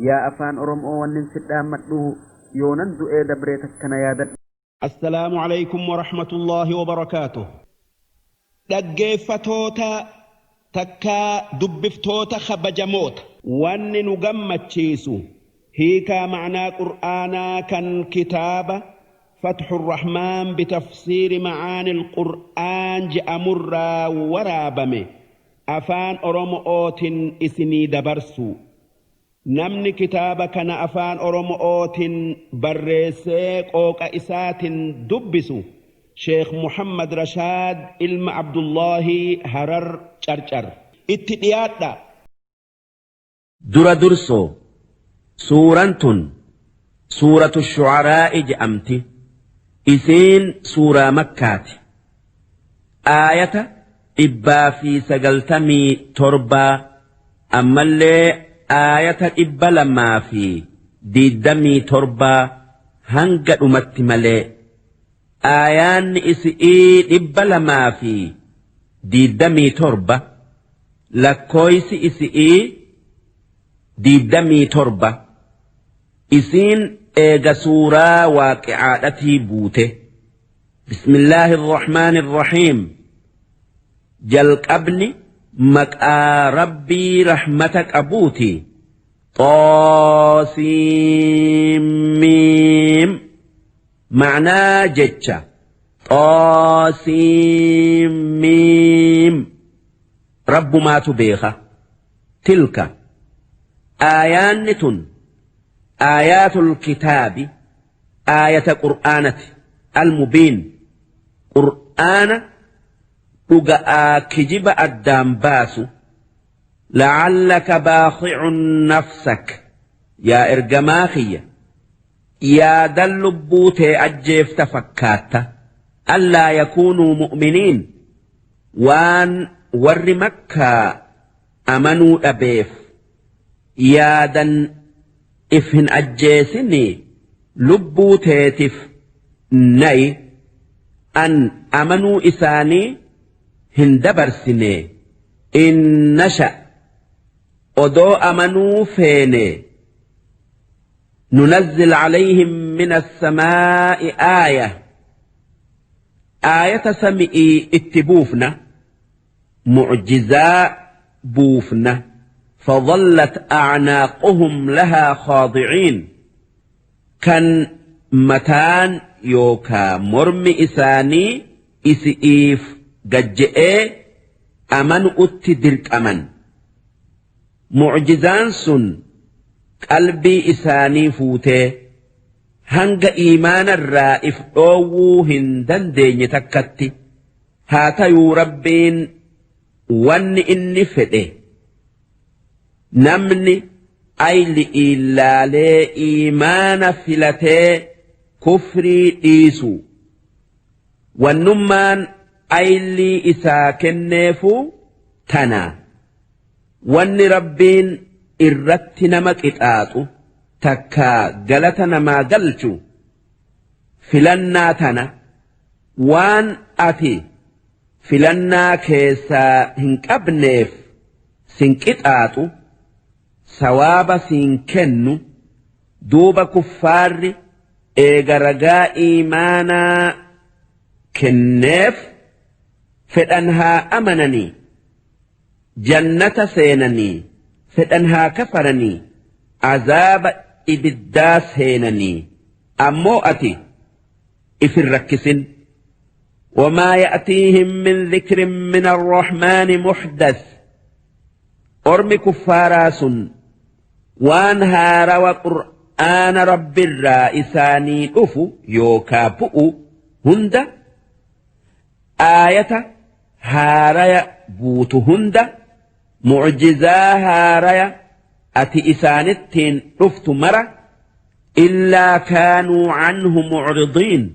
Yaa afaan Oromoo wannin si dhaammadhu yoonan du'ee dabree takka na yaadadhu. Assalaamu Alaykum Warahmatullaahi Wabarakaatuh. Dhaggeeffatoota takkaa dubbiftoota kabajamoota. Wanni nu gammachiisu hiikaa ma'naa Qur'aanaa kan kitaaba Fathu Rahmaan bitafsiiri ma'aanil Qur'aan je'amurraa waraabame afaan Oromo'ootin isinii dabarsuu. Namni kitaaba kana afaan Oromo'ootin barreessee qooqa isaatin dubbisu Sheekh Muhammad Rashaad ilma Abdullaahii Harar Carcar. Itti dhiyaadhaa. Dura dursoo suuran tun suuratu shu'araa'i je'amti. Isiin suuraa makkaati. Aayata 197 ammallee aayata 227 hanga dhumatti malee. Aayaanni isi'ii 227 lakkooysi isi'ii 27 isiin eega suuraa waaqi'aadhatii buute. Bismillaahi irrahmaani irrahiim jalqabni maqaa Rabbii rahmata qabuuti. Xaasiimmiim Ma'naa jecha xaasiimmiim Rabbumaatu beeka. Tilka aayaanni tun aayaatul kitaabi aayata qur'aanati almubiin qur'aana dhuga'aa kijiba addaan baasu la'allaka baakhi'un nafsak yaa ergamaa kiyya yaadan lubbuu tee ajjeefta fakkaatta allaa yakuunuu mu'miniin waan warri makkaa amanuu dhabeef yaadan if hin ajjeesinii lubbuu teetif nayi an amanuu isaanii hin dabarsine in nasha odoo amanuu feene nunazzil alayhim min assamaa'i aaya aayata sami'ii itti buufna mucjizaa buufna فظلت أعناقهم لها خاضعين kan mataan yookaa mormi isaanii isi'iif gad je'ee amanu'utti dirqaman. Mucjizaan sun qalbii isaanii fuutee hanga iimaanarraa if dhoowwuu hin dandeenye takkatti haa tayuu Rabbiin wanni inni fedhe Namni ayli'iin laalee iimaana filatee kufrii dhiisu. Wannummaan aylii isaa kenneefuu tana. Wanni Rabbiin irratti nama qixaaxu takkaa galata namaa galchu filannaa tana waan ati filannaa keessaa hin qabneef sin qixaaxu sawaaba siin kennu duuba kuffaarri eega ragaa iimaanaa kenneef fedhan haa amananii jannata seenanii fedhan haa kafaranii azaaba ibiddaa seenanii ammoo ati ifin rakkisin وما يأتيهم من ذكر من الرحمن محدث أرم كفاراس وان هارو قرآن رب الرائساني أفو يوكا بؤ هند آية هاري بوت هند معجزا هاري أتي إسانتين رفت مرة إلا كانوا عنه معرضين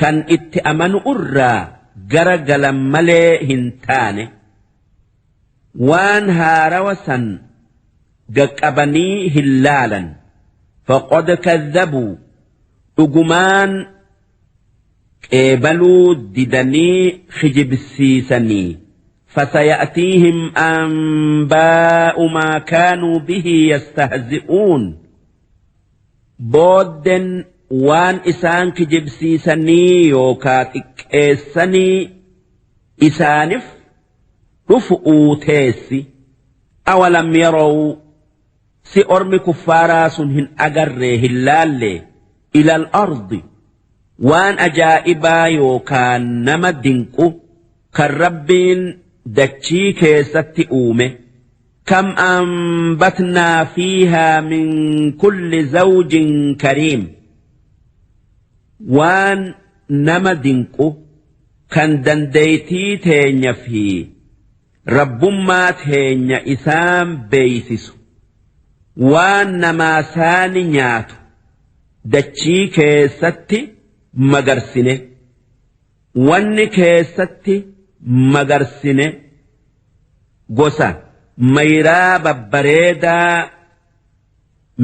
Kan itti amanu'urraa gara galan malee hin taane. Waan haarawa san gaqqabanii hin laalan. Faqad kazzabuu dhugumaan qeebaluu didanii kijibsiisanii. فسيأتيهم أنباء ما كانوا به يستهزئون. Boodden waan isaan kijibsiisanii yookaa xiqqeessanii isaanif dhufu'uu teessi. Awalam yaraw, si ormi kuffaaraa sun hin agarree hin laalle, ilal ardi, waan ajaa'ibaa yookaa nama dinqu kan Rabbiin dachii keessatti uume. Kam anbatnaa fiihaa min kulli zawjin kariim, waan nama dinqu kan dandeeytii teenya fi rabbummaa teenya isaan beeysisu, waan namaa saani nyaatu dachii keessatti magarsine. Wanni keessatti magarsine gosa mayraa babbareedaa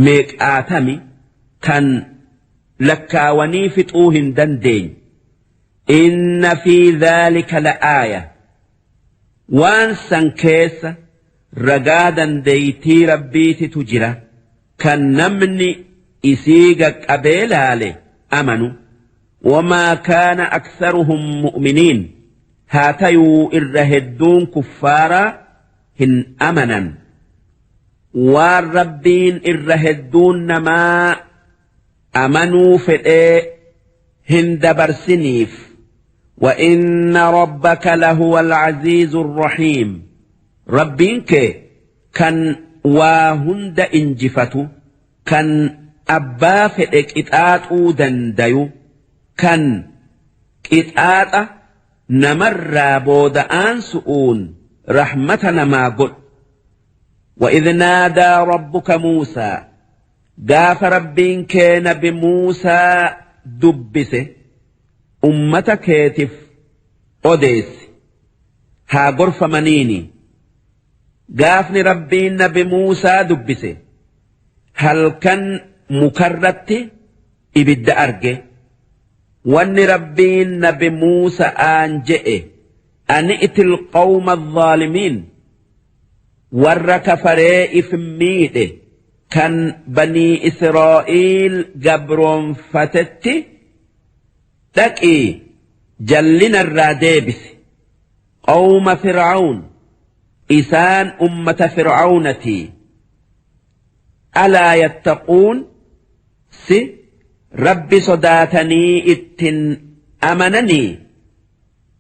meeqaatami kan lakkaawanii fixuu hin dandeenye. Inna fi dhaalika la'aaya, waan san keessa ragaa dandeeytii Rabbiititu jira kan namni isii qaqqabee laale amanu. Wamaa kaana aktharuhum mu'miniin, haa tayuu irra hedduun kuffaaraa hin amanan. Waan Rabbiin irra hedduun namaa amanuu fedhee hin dabarsiniif. وإن ربك لهو العزيز الرحيم، Rabbiin kee kan waa hunda injifatu, kan abbaa fedhe qixaaxuu dandayu, kan qixaaxa namarraa booda'aan su'uun rahmata namaa godhu. وإذ نادى ربك موسى، gaafa Rabbiin kee nabi Muusaa dubbise ummata keetif odeessi haa gorfamaniini. Gaafni Rabbiin nabi Muusaa dubbise halkan mukarratti ibidda arge. Wanni Rabbiin nabi Muusa'aan je'e: أن ائت القوم الظالمين، warra kafaree if miidhe kan banii Israa'iil gabroonfatetti dhaqii jallinarraa deebisi. قوم فرعون، isaan ummata Fir'aawnati. ألا يتقون، si Rabbi sodaatanii ittin amananii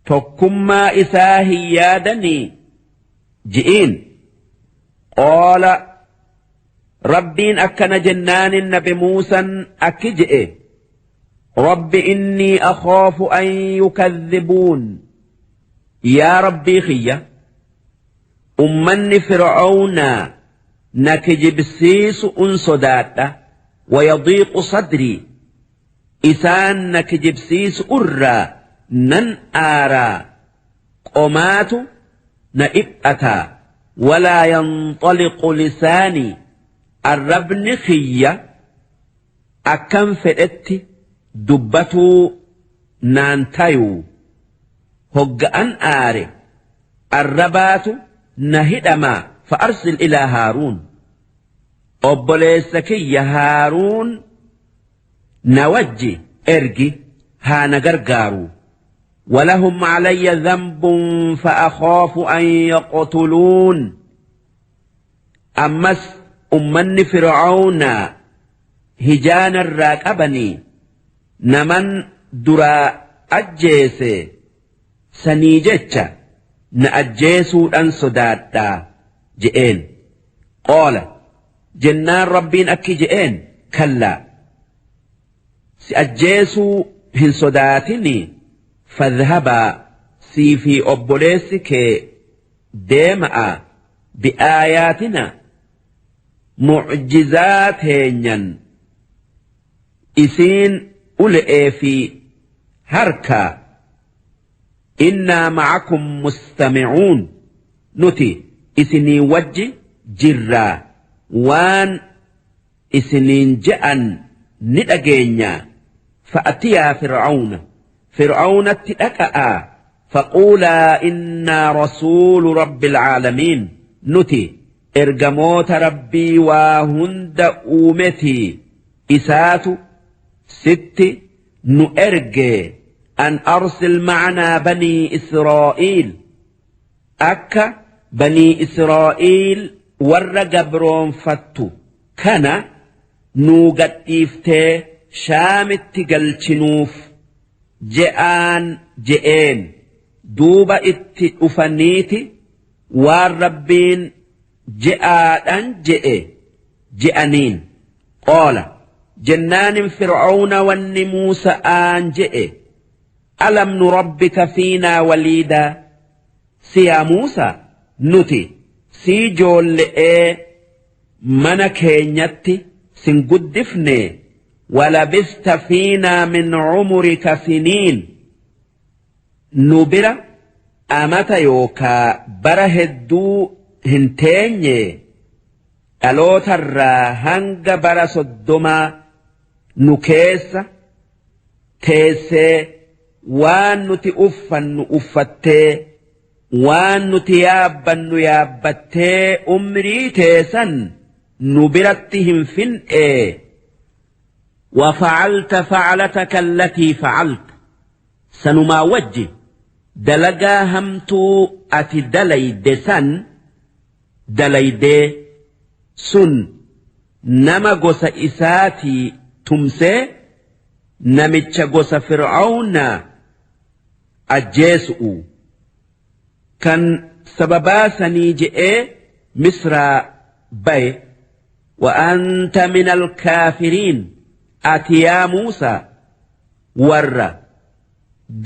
tokkummaa isaa hin yaadanii ji'iin. قال، Rabbiin akkana jennaanin nabi Muusan akki je'e: رب إني أخاف أن يكذبون، yaa Rabbii kiyya, ummanni Fir'aawnaa na kijibsiisu un sodaadha. ويضيق صدري، isaan na kijibsiisu irraa nan aaraa, qomaatu na dhiphataa. ولا ينطلق لساني، arrabni kiyya akkam fedhetti dubbatuu naan tayuu. Hogga'an aare arrabaatu na hidhamaa. فأرسل إلى هارون، obboleessa kiyya Haaruun na wajji ergi haa na gargaaru. ولهم علي ذنب فأخاف أن يقتلون، ammas ummanni Fir'aawnaa hijaana irraa qabanii naman duraa ajjeese sanii jecha na ajjeesuudhaan sodaadhaa je'een. قال، jennaan Rabbiin akki je'een: كلا، si ajjeesuu hin sodaatinii. فاذهبا، sii fi obboleessi kee deema'a, بآياتنا، mucjizaa teenyan isiin ule'ee fi harkaa. إنا معكم مستمعون، nuti isinii wajji jirraa, waan isiniin je'an ni dhageenya. فأتيا فرعون، Fir'aawnatti dhaqa'aa. Faquulaa innaa rasuulu rabbil caalamiin nuti ergamoota Rabbii waa hunda uumetii isaatu sitti nu ergee an arsil ma'anaa banii Israa'iil akka banii Israa'iil warra gabroonfattu kana nuu gadhiiftee shaamitti galchinuuf je'aan je'een duuba itti dhufaniiti waan Rabbiin je'aadhan je'e je'aniin qoola jennaanin fir'aawna wanni Muusa'aan je'e alam nurabbika fiinaa waliidaa si yaa Muusaa nuti sii joolle'ee mana keenyatti sin guddifne walabista fiinaa min umurika siniin nu bira amata yookaa bara hedduu hin teenye dhalootarraa hanga bara 30 nu keessa teessee waan nuti uffannu uffattee waan nuti yaabbannu yaabbattee umrii teessan nu biratti hin fin'ee وفعلت فعلتك التي فعلت sanumaa wajji dalagaa hamtuu ati dalayde san dalaydee sun nama gosa isaatii tumsee namicha gosa fir'aawnaa ajjeesu'u kan sababaa sanii je'ee misraa baye wa'anta minal kaafiriin ati yaa Muusaa warra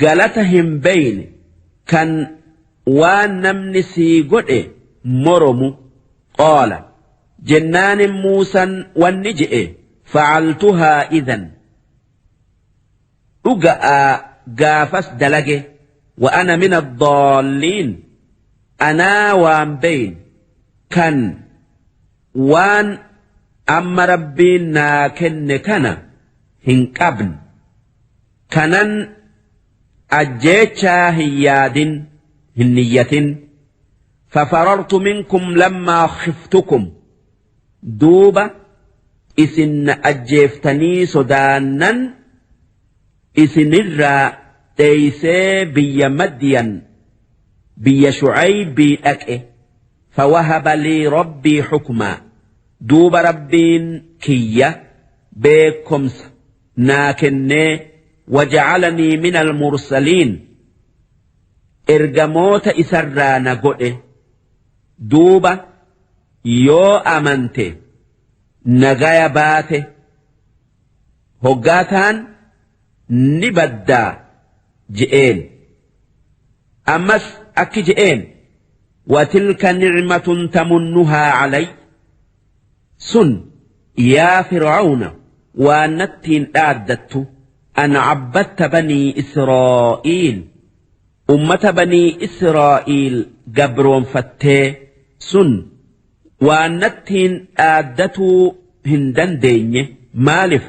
galata hin beyne kan waan namni sii godhe moromu qaala jennaanin Muusan wanni je'e facaltuhaa idan dhuga'aa gaafas dalage wa ana min addaalliin anaa waan beyn kan waan amma rabbiin naa kenne kana hin qabne kanan ajjeechaa hin yaadin hin niyyatin fafarartu minkum lammaa khiftukum duuba isin na ajjeeftanii sodaannan isinirraa dheeysee biyya Madyan biyya Shucaybii dhaqe fawahaba lii rabbii hukmaa duuba rabbiin kiyya beekkomsa naa kennee waja'alanii min almursaliin ergamoota isarraa na godhe duuba yoo amante nagaya baate hoggaataan ni baddaa je'een ammas akki je'een watilka nicmatun tamunnuhaa calay sun yaa fir'aawna waan nattiin dhaaddattu an cabbatta banii israa'iil ummata banii israa'iil gabroonfattee sun waan nattiin dhaaddatuu hin dandeenye maalif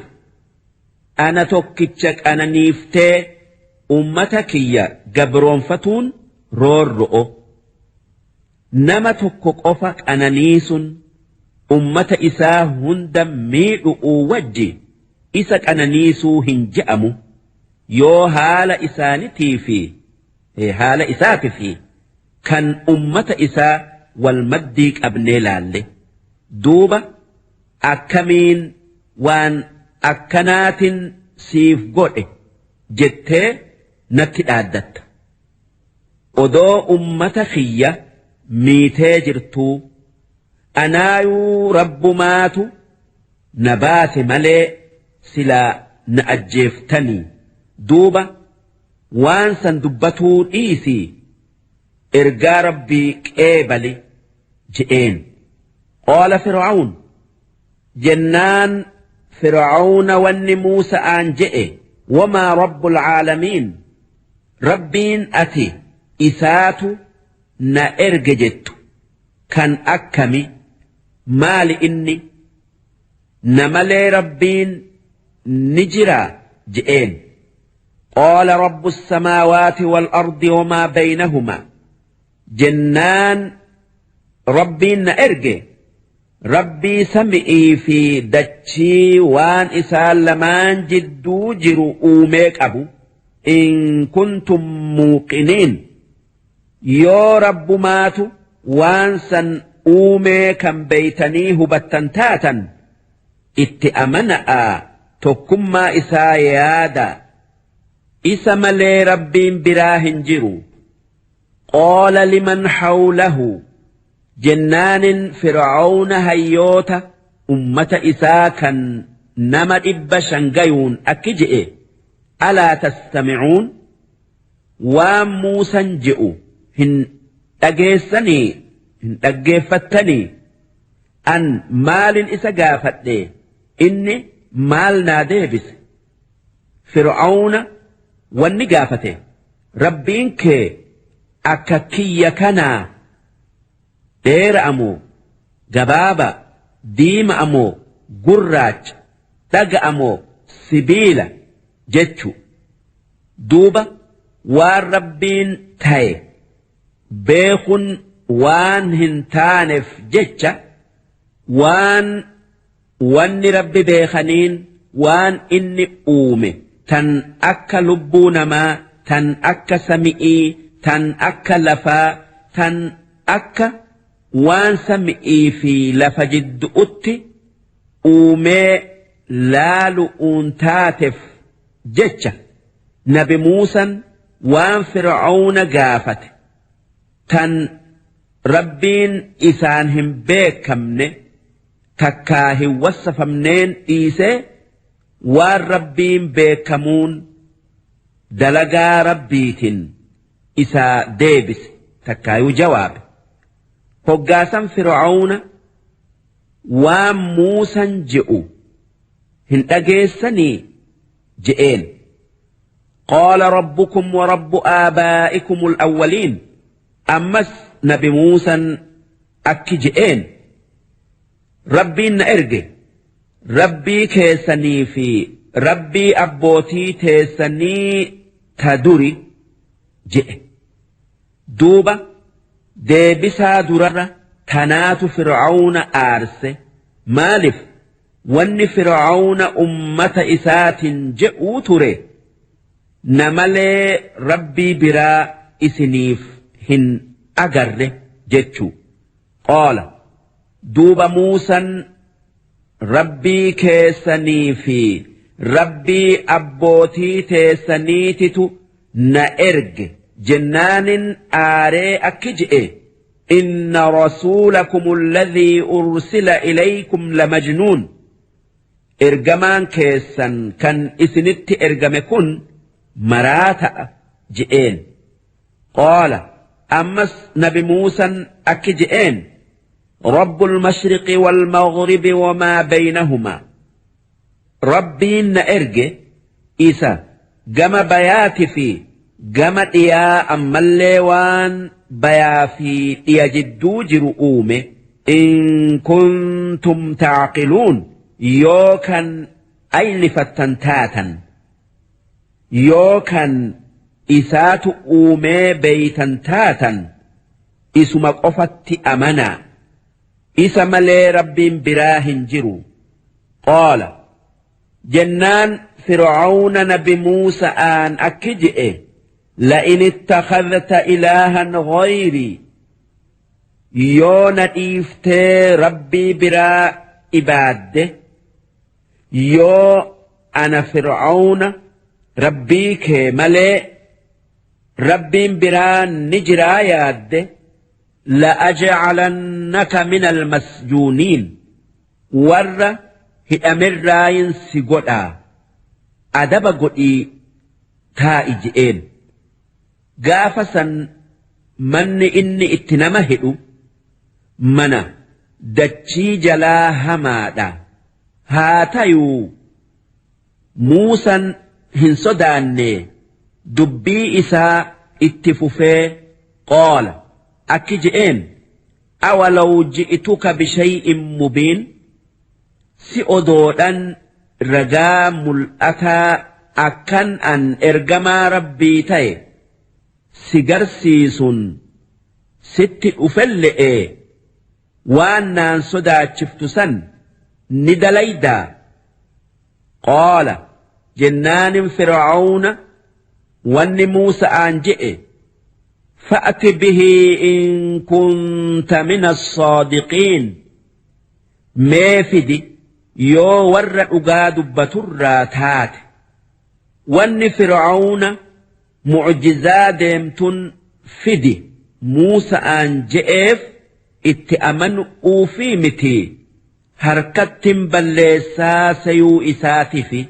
ana tokkicha qananiiftee ummata kiyya gabroonfatuun roorro'o nama tokko qofa qananiisun ummata isaa hunda miidhu'uu wajji isa qananiisuu hin je'amu yoo haala isaanitii fi haala isaati fi kan ummata isaa wal maddii qabnee laalle duuba akkamiin waan akkanaatin siif godhe jettee natti dhaaddatta. Odoo ummata kiyya miitee jirtuu anaayuu rabbumaatu na baase malee silaa na ajjeeftanii duuba waan san dubbatuu dhiisii ergaa rabbii qeebali je'een. Qaala Fir'awn jennaan Fir'aawna wanni Muusa'aan je'e wamaa rabbul caalamiin rabbiin ati isaatu na erge jettu kan akkami maali inni na malee rabbiin ni jiraa je'een. Qaala rabbu samaawaati wal ardi wamaa baynahumaa jennaan Rabbiin na erge Rabbii sami'ii fi dachii waan isaan lamaan jidduu jiru uumee qabu in kuntum muuqiniin yoo Rabbumaatu waan san uumee kan beeytanii hubattan taatan itti amana'aa tokkummaa isaa yaadaa isa malee Rabbiin biraa hin jiru. Qaala liman hawlahu jennaanin Fir'awna hayyoota ummata isaa kan nama 500 gayuun akki je'e alaa tastami'uun waan Muusan je'u hin dhageessanii hin dhaggeeffattanii an maalin isa gaafadhe inni maal naa deebise Fir'awna wanni gaafate Rabbiin kee akka kiyya kanaa dheera'a moo gabaaba diima'a moo gurraacha dhaga'a moo sibiila jechu duuba waan Rabbiin taye beekun waan hin taanef jecha waan Wanni Rabbi beekhaniin waan inni uume tan akka lubbuu namaa, tan akka sami'ii, tan akka lafaa, tan akka waan sami'iifii lafa jiddu'utti uumee laalu'uun taatef jecha nabi muusan waan fir'awna gaafate tan Rabbiin isaan hin beekkamne takkaa hin wassafamneen dhiisee waan Rabbiin beekkamuun dalagaa Rabbiitin isaa deebise takkaayuu jawaabe. Hoggaasan Fir'awna waan Muusan je'u hin dhageessanii je'een. Qaala rabbukum wa rabbu aabaa'ikumul awwaliin ammas nabi Muusan akki je'een Rabbiin na erge Rabbii keessanii fi Rabbii abbootii teessanii ta duri je'e. Duuba deebisaa durarra tanaatu Fir'awna aarse maalif wanni Fir'awna ummata isaatin je'uu ture na malee Rabbii biraa isiniif hin agarre jechuu. Qaala duuba Muusan Rabbii keessanii fi Rabbii abbootii teessaniititu na erge jennaanin aaree akki je'e inna rasuulakum alladhii ursila ilaykum lamajnuun ergamaan keessan kan isinitti ergame kun maraata'a je'een. Qaala ammas nabi Muusan akki je'een Rabbul mashriqi wal maghribi wamaa baynahumaa Rabbiin na erge isa gama bayaati fi gama dhiyaa ammallee waan bayaa fi dhiya jidduu jiru uume in kuntum ta'qiluun yoo kan aylifattan taatan. Yoo kan isaatu uumee beeytan taatan isuma qofatti amanaa. Isa malee Rabbiin biraa hin jiru. Qaala jennaan Fir'awna nabi Muusa'aan akki je'e la'in ittakhadhta ilaahan ghayrii yoo na dhiiftee Rabbii biraa ibaadde Yoo ana fir'awna Rabbii kee malee Rabbiin biraa ni jiraa yaadde la'ajcalannaka min almasjuuniin warra hidhamerraayin si godhaa adaba godhii taa'i je'een. Gaafa san manni inni itti nama hidhu mana dachii jalaa hamaadha. Haa tayuu Muusan hin sodaannee dubbii isaa itti fufee qaala akki je'een awalaw ji'ituka bishay'in mubiin si odoodhan ragaa mul'ataa Akkan an ergamaa Rabbii taye si garsiisun sitti dhufelle'ee waan naan sodaachiftu san ni dalaydaa? Qaala jennaanin Fir'awna wanni Muusa'aan je'e, Fa'ti bihii in kunta mina as-saadiqiin, mee fidi yoo warra dhugaa dubbaturraa taate. Wanni Fir'awna mu'jizaa deemtun fidi Muusa'aan je'eef itti amanu'uufii mitii harkattin balleessaa seyuu isaatifi.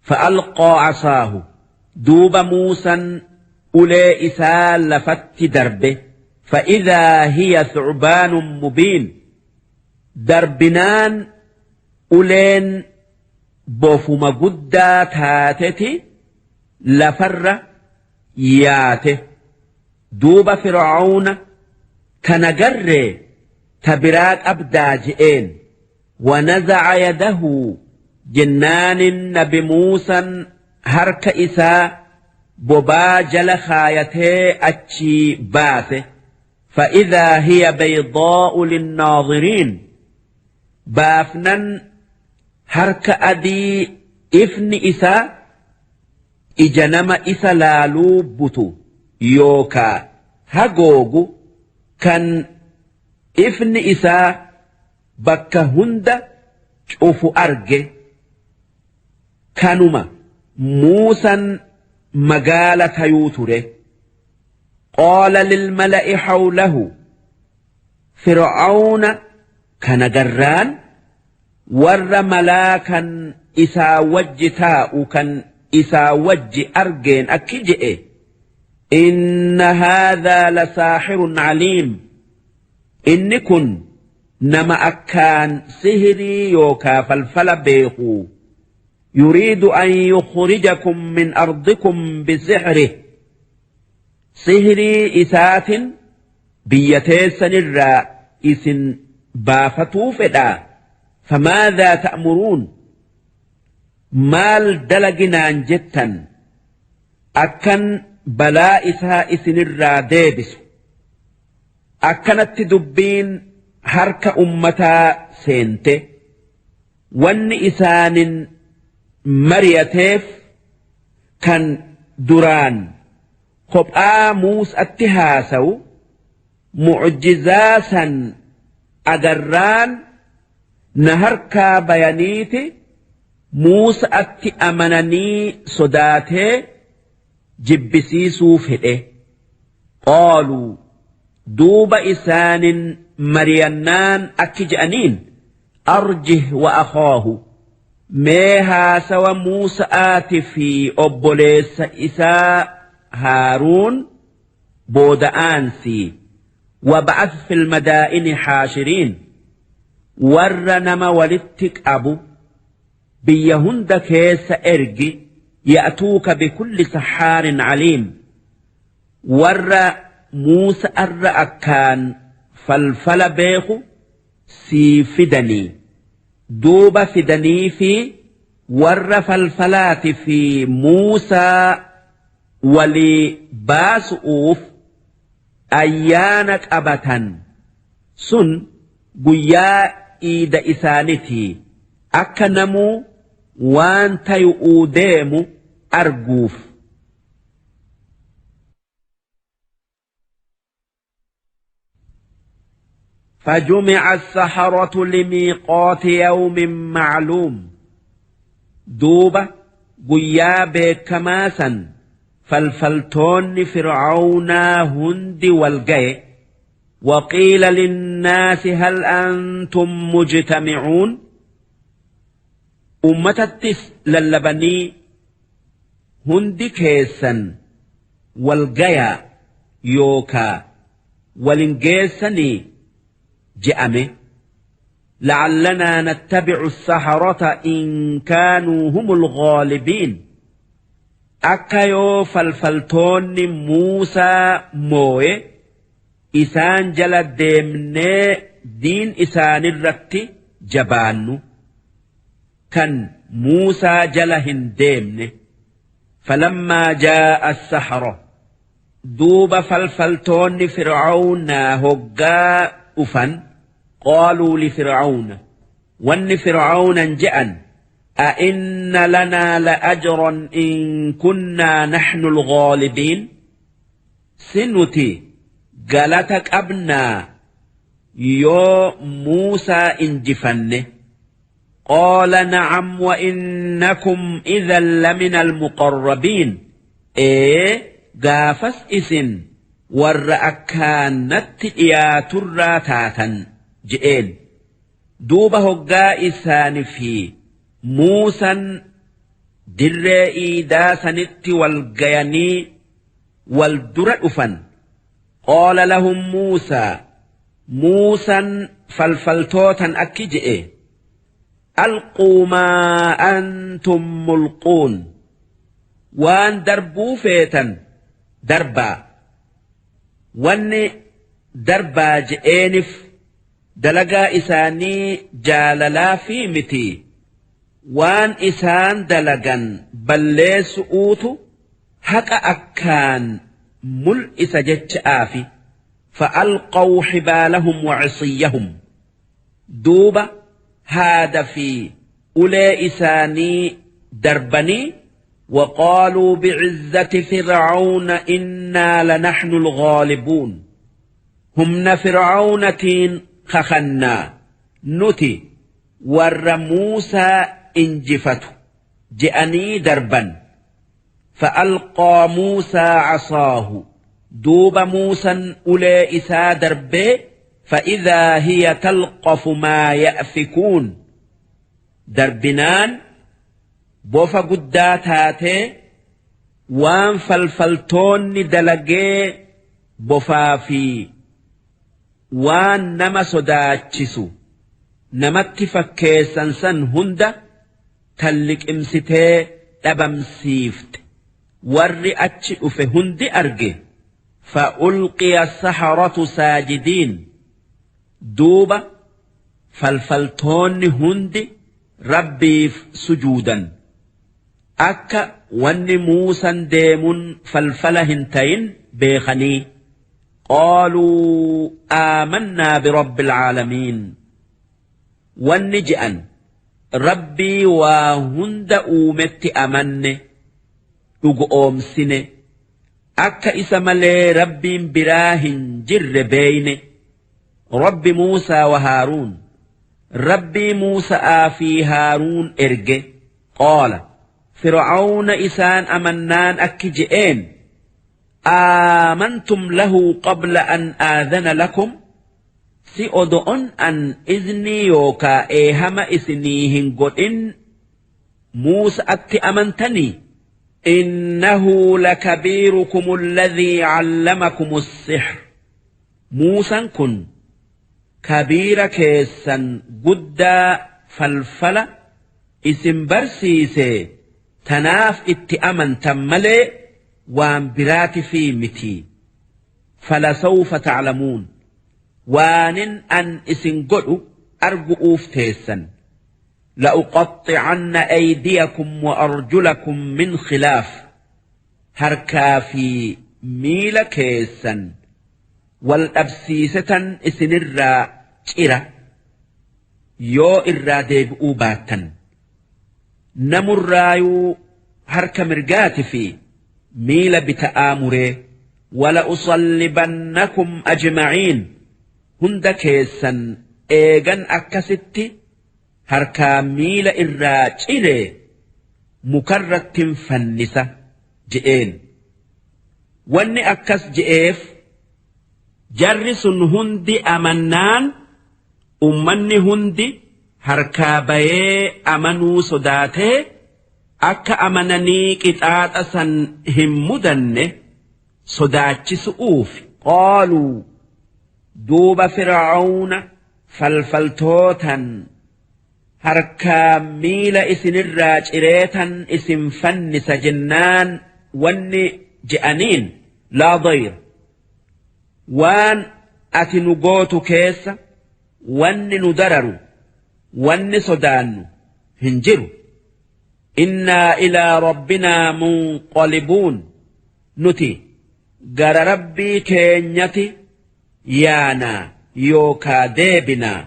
Fa'alqaa 'asaahu duuba Muusan ulee isaa lafatti darbe, fa'idhaa hiya thu'baanun mubiin darbinaan uleen bofuma guddaa taateti lafarra yaate. Duuba Fir'awna tana garree ta biraa qabdaa je'een. Wanaza'a yadahu jennaanin nabi Muusan harka isaa bobaa jala khaayatee achii baase. Fa'idhaa hiya baydaa'u linnaadhiriin baafnan harka adii ifni isaa ija nama isa laaluu butu yookaa hagoogu kan ifni isaa bakka hunda cufu arge. Kanuma Muusan magaala tayuu ture. Qaala lilmala'i hawlahu Fir'awna kana garraan warra malaa kan isaa wajji taa'u kan isaa wajji argeen akki je'e, Inna haadhaa lasaaxirun caliim, inni kun nama akkaan sihrii yookaa falfala beekhu, yuriidu an yukhrijakum min ardikum bisixrih, sihrii isaatin biyya teessanirraa isin baafatuu fedhaa, famaadhaa ta'muruun, maal dalaginaan jettan akkan balaa isaa isinirraa deebisu. Akkanatti dubbiin harka ummataa seente. Wanni isaanin mariyateef kan duraan kophaa Muus'atti haasawu mu'jizaa san agarraan na harkaa bayaniiti Muusa'atti amananii sodaatee jibbisiisuu fedhe. Qaaluu duuba isaanin mariyannaan akki je'aniin, arjih wa akhaahu, mee haasawa Muusa'aati fi obboleessa isaa Haaruun booda aansii, wab'ath fil madaa'ini haashiriin, warra nama walitti qabu biyya hunda keessa ergi, ya'tuuka bikulli sahhaarin caliim, warra Muusa'arra akkaan falfala beekhu sii fidanii. Duuba fidaniifii warra falfalaati fi Muusaa walii baasu'uuf ayyaana qabatan, sun guyyaa iida isaanitii, akka namuu waan tayu'uu deemu arguuf. فجمع السحرة لميقات يوم معلوم duuba guyyaa beekamaa san falfaltoonni Fir'awnaa hundi wal gaye. وقيل للناس هل أنتم مجتمعون ummatattis lallabanii hundi keessan wal gayaa yookaa walin geessanii je'ame. La'allanaa nattabi'u saharata in kaanuu humul ghaalibiin, akka yoo falfaltoonni Muusaa mooye isaan jala deemnee diin isaanirratti jabaannu, kan Muusaa jala hin deemne. Falammaa jaa'a as-sahara duuba falfaltoonni Fir'aawnaa hoggaa dhufan qaaluu li Fir'aawna wanni Fir'aawnan je'an أئن لنا لأجرا إن كنا نحن الغالبين سنتي قالتك أبنا يو موسى إنجفنه قال نعم وإنكم إذا لمن المقربين إيه قافس إسن ور أكانت يا ترى تاتا جئين دوب هقا إسان في موسى dirree iidaa sanitti wal gayanii wal dura dhufan. Qaala lahum Muusaa, Muusaan falfaltootan akki je'e: alquu maa antum mulquun, waan darbuu feetan darbaa. Wanni darbaa je'eenif dalagaa isaanii jaalalaa fi miti, waan isaan dalagan balleessu'uutu haqa akkaan mul'isa jecha'aafi. فألقوا حبالهم وعصيهم duuba haada fi ulee isaanii darbanii وقالوا بعزة فرعون إنا لنحن الغالبون humna Fir'awnatiin kakannaa nuti warra Muusaa injifatu je'anii darban. فألقى موسى عصاه duuba Muusaan ulee isaa darbee فإذا هي تلقف ما يأفكون darbinaan bofa guddaa taatee waan falfaltoonni dalagee bofaa fi waan nama sodaachisu namatti fakkeessan san hunda talliqimsitee dhabamsiifte. Warri achi dhufe hundi arge. فألقي السحرة ساجدين duuba falfaltoonni hundi Rabbiif sujuudan, akka wanni Muusan deemun falfala hin tayin beekanii. قالوا آمنا برب العالمين wanni je'an Rabbii waa hunda uumetti amanne, dhugu oomsine, akka isa malee Rabbiin biraa hin jirre beeyne. رب موسى وهارون Rabbii Muusa'aa fi Haaruun erge. قال Fir'aawna isaan amannaan akki je'een: آمنتم له قبل أن آذن لكم si odo'on an iznii yookaa eehama isinii hin godhin Muusa'atti amantanii? إنه لكبيركم الذي علمكم السحر Muusaan kun kabiira keessan guddaa falfala isin barsiise, tanaaf itti amantan malee waan biraati fi miti. فلسوف تعلمون waanin an isin godhu argu'uuf teessan. لأقطعن أيديكم وأرجلكم من خلاف harkaa fi miila keessan wal dhabsiisetan isinirraa cira yoo irraa deebi'uu baattan. Namurraayuu harka mirgaati fi miila bita'aa muree. ولأصلبنكم أجمعين hunda keessan eegan akkasitti harkaa miila irraa ciree mukarrattin fannisa je'een. Wanni akkas je'eef jarri sun hundi amannaan ummanni hundi harkaa bayee amanuu sodaatee akka amananii qixaaxa san hin mudanne sodaachisu'uuf. قالوا duuba Fir'aawna falfaltootan harkaa miila isinirraa cireetan isin fannisa jennaan wanni je'aniin: لا ضير waan ati nu gootu keessa wanni nu dararu, wanni sodaannu hin jiru. Innaa ilaa rabbinaa munqalibuun, nuti gara Rabbii keenyati yaanaa yookaa deebinaa.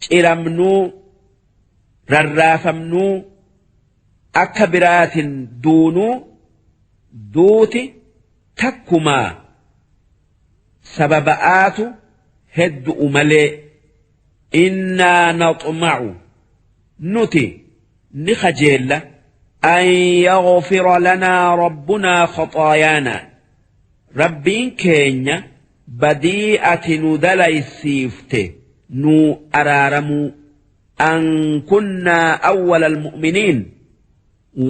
Ciramnuu, rarraafamnuu, akka biraatin duunuu, duuti takkumaa sababa'aatu heddu'u malee. Innaa naxma'u, nuti ni kajeella, an yaghfira lanaa rabbunaa khaxaayaanaa, Rabbiin keenya badii ati nu dalaysiifte nuu araaramuu, an kunnaa awwala almu'miniin,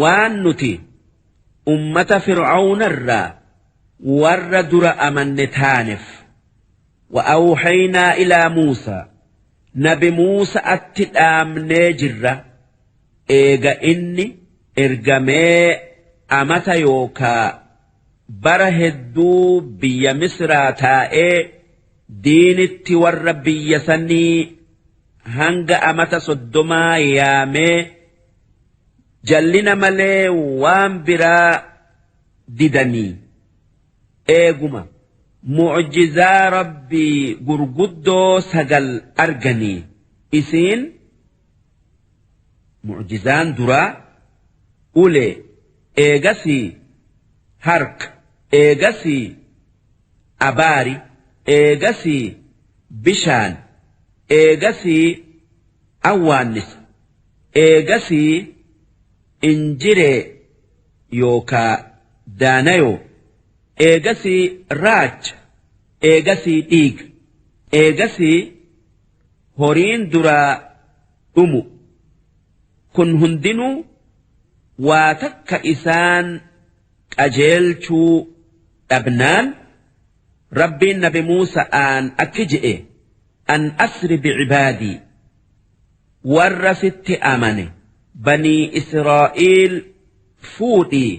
waan nuti ummata fir'awnarraa warra dura amanne taanef. Wa awhaynaa ilaa Muusaa, nabi Muusa'atti dhaamnee jirra, eega inni ergamee amata yookaa bara hedduu biyya misraa taa'ee diinitti warra biyya sanii hanga amata soddomaa yaamee jallina malee waan biraa didanii. Eeguma mu'jizaa Rabbii gurguddoo 9 arganii. Isiin mu'jizaan duraa ulee, eegasii harka, eegasii abaari, eegasii bishaan, eegasii awwaannisa, eegasii injiree yookaa daanayoo, eegasii raacha, eegasii dhiiga, eegasii horiin duraa dhumu. Kun hundinuu waa takka isaan qajeelchuu dhabnaan, Rabbiin nabi Muusa'aan akki je'e: an asri bicibaadii, warra sitti amane banii Israa'iil fuudhii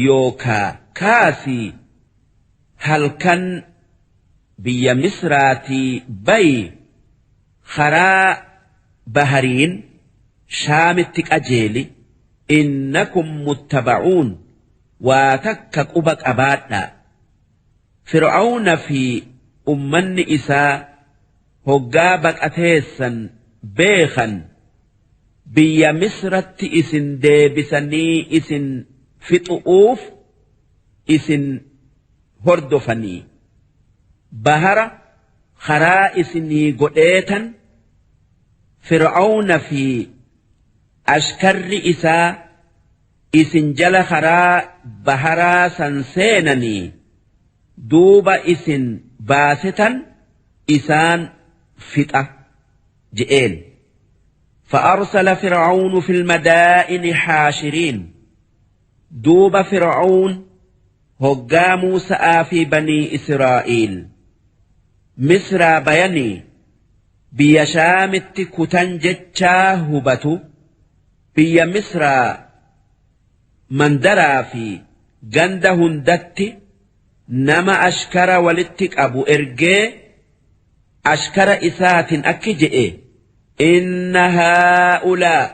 yookaa kaasii halkan biyya Misraatii bayi, karaa bahariin Shaamitti qajeeli, innakum muttabacuun, waa takka quba qabaadhaa. Fir'awna fi ummanni isaa hoggaa baqateessan beekhan biyya Misratti isin deebisanii isin fixu'uuf isin hordofanii. Bahara karaa isinii godheetan Fir'awna fi ashkarri isaa isin jala karaa baharaa san seenanii duuba isin baasetan isaan fixa je'een. فأرسل فرعون في المدائن حاشرين، duuba Fir'awn hoggaa Muusa'aa fi banii Israa'iil Misraa bayanii biyya Shaamitti kutan jechaa hubatu, biyya Misraa mandaraa fi ganda hundatti nama ashkara walitti qabu ergee ashkara isaatin akki je'e: inna haa'ulaa,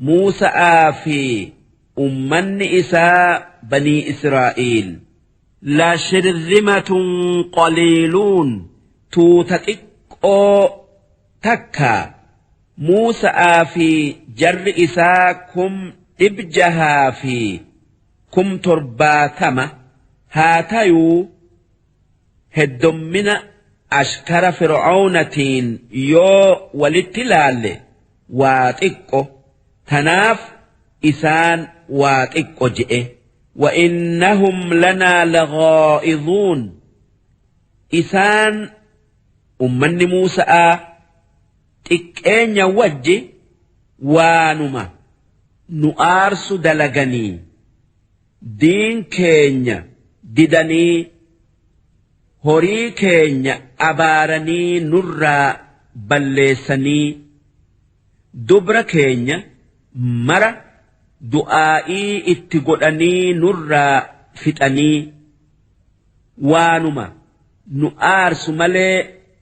Muusa'aa fi ummanni isaa banii Israa'iil, la shirzimatun qaliiluun, tuuta xiqqoo takka. Muusa'aa fi jarri isaa 670,000 haa tayuu, heddommina ashkara Fir'awnatiin yoo walitti laalle waa xiqqo, tanaaf isaan waa xiqqo je'e. Wa innahum lanaa laghaa'izuun, isaan ummanni Muusa'aa xiqqeenya wajji waanuma nu aarsu dalaganii, diin keenya didanii, horii keenya abaaranii nurraa balleessanii, dubra keenya mara du'aa'ii itti godhanii nurraa fixanii, waanuma nu aarsu malee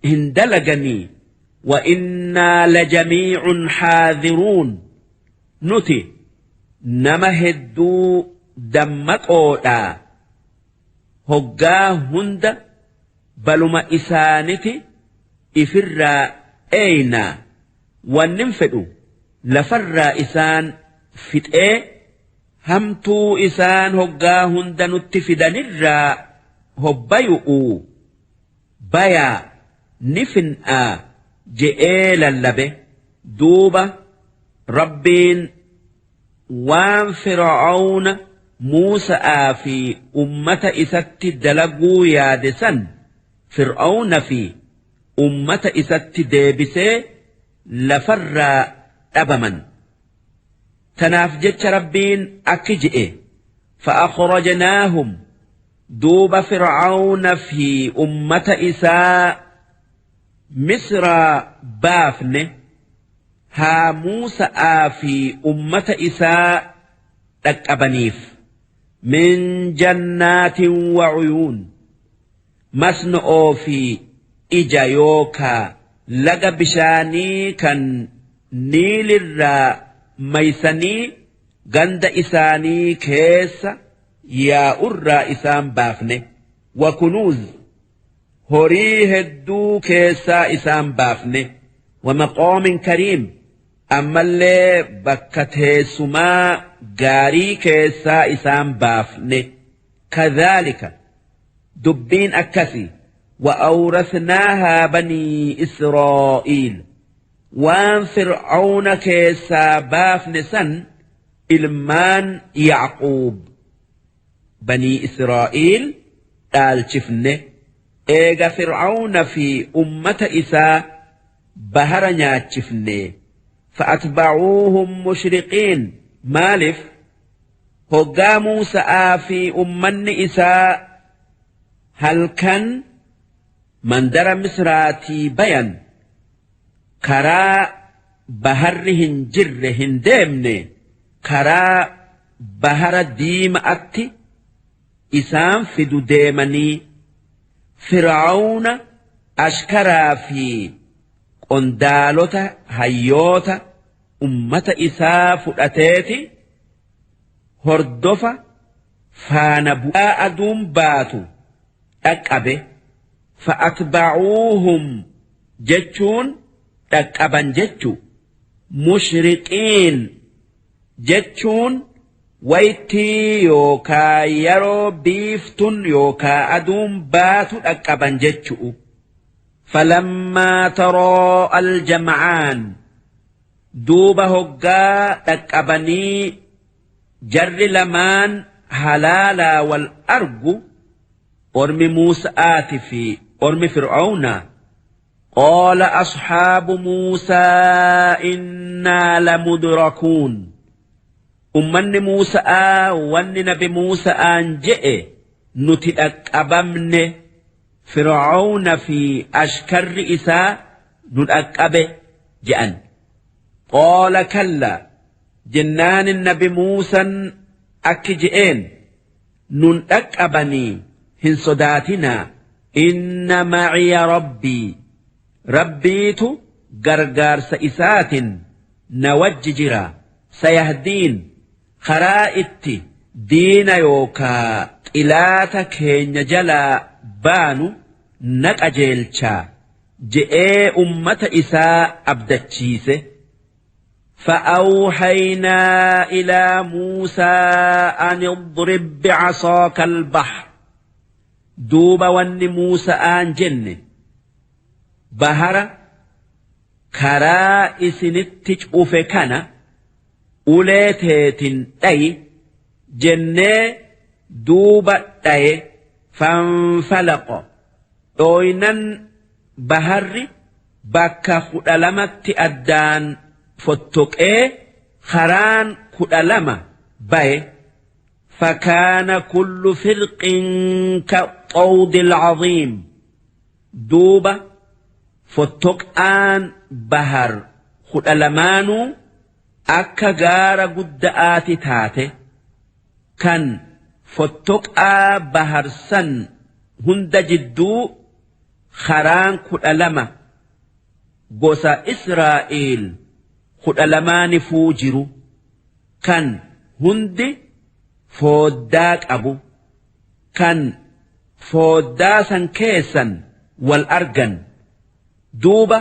hin dalaganii. Wa innaa lajamiicun haadhiruun. Nuti nama hedduu dammaqoodhaa hoggaa hunda baluma isaaniti ifirraa eeynaa wannin fedhu lafarraa isaan fixee hamtuu isaan hoggaa hunda nutti fidanirraa hobbayu'uu bayaa ni fin'aa je'ee lallabe. Duuba Rabbiin waan Fir'awna Muusa'aa fi ummata isatti dalaguu yaade san Fir'awna fi ummata isatti deebisee lafarraa dhabaman. Tanaaf jecha Rabbiin akki je'e: fa'akhrajnaahum, duuba Fir'awna fi ummata isaa Misraa baafne, haa Muusa'aa fi ummata isaa dhaqqabaniif, min jannaatin wa uyuun, masno'oo fi ija yookaa laga bishaanii kan Niilirraa maysanii ganda isaanii keessa yaa'urraa isaan baafne, wa kunuuz, horii hedduu keessaa isaan baafne, wa maqoomin kariim, ammallee bakka teessumaa gaarii keessaa isaan baafne. Kadhaalika, dubbiin akkasi, wa awrasnaahaa banii Israa'iil, waan Fir'awna keessaa baafne san ilmaan Ya'quub banii Israa'iil dhaalchifne, eega Fir'awna fi ummata isaa bahara nyaachifne. Fa'atba'uuhum mushriqiin. Maalif hoggaa Muusa'aa fi ummanni isaa halkan mandara Misraatii bayan karaa baharri hin jirre hin deemne, karaa bahara diima'atti isaan fidu deemanii Fir'awna ashkaraa fi qondaalota hayyoota ummata isaa fudhateeti hordofa faana bu'aa aduun baatu dhaqqabe. Fa'atba'uuhum jechuun dhaqqaban jechu. Mushriqiin jechuun waytii yookaa yeroo biiftun yookaa aduun baatu dhaqqaban jechu'u. Falammaa taroo'a aljam'aan, duuba hoggaa dhaqqabanii jarri lamaan halaalaa wal argu, ormi Muusa'aati fi ormi Fir'awnaa, qaala asxaabu Muusaa innaa lamudrakuun, ummanni Muusa'aa wanni nabi Muusa'aan je'e nuti dhaqqabamne, Fir'awna fi ashkarri isaa nu dhaqqabe je'an. Qaala kallaa, jennaanin nabi Muusan akki je'een: nun dhaqqabanii hin sodaatinaa, inna maciya Rabbii, Rabbiitu gargaarsa isaatin na wajji jira, sayahdiin, karaa itti diina yookaa xilaata keenya jalaa baanu na qajeelchaa je'ee ummata isaa abdachiise. فأوحينا إلى موسى أن اضرب بعصاك البحر، duuba wanni Muusa'aan jenne bahara karaa isinitti cufe kana ulee teetin dhayi jennee, duuba dhaye. Fanfalaqa, dhooynan baharri bakka 12tti addaan fottoqee karaan 12 baye. Fakaana kullu firqin kaxxawdil caziim, duuba fottoqaan bahar 12nuu akka gaara gudda'aati taate kan fottoqaa bahar san hunda jidduu karaan 12 gosa Israa'iil 12nifuu jiru. Kan hundi fooddaa qabu kan fooddaa san keessan wal argan. Duuba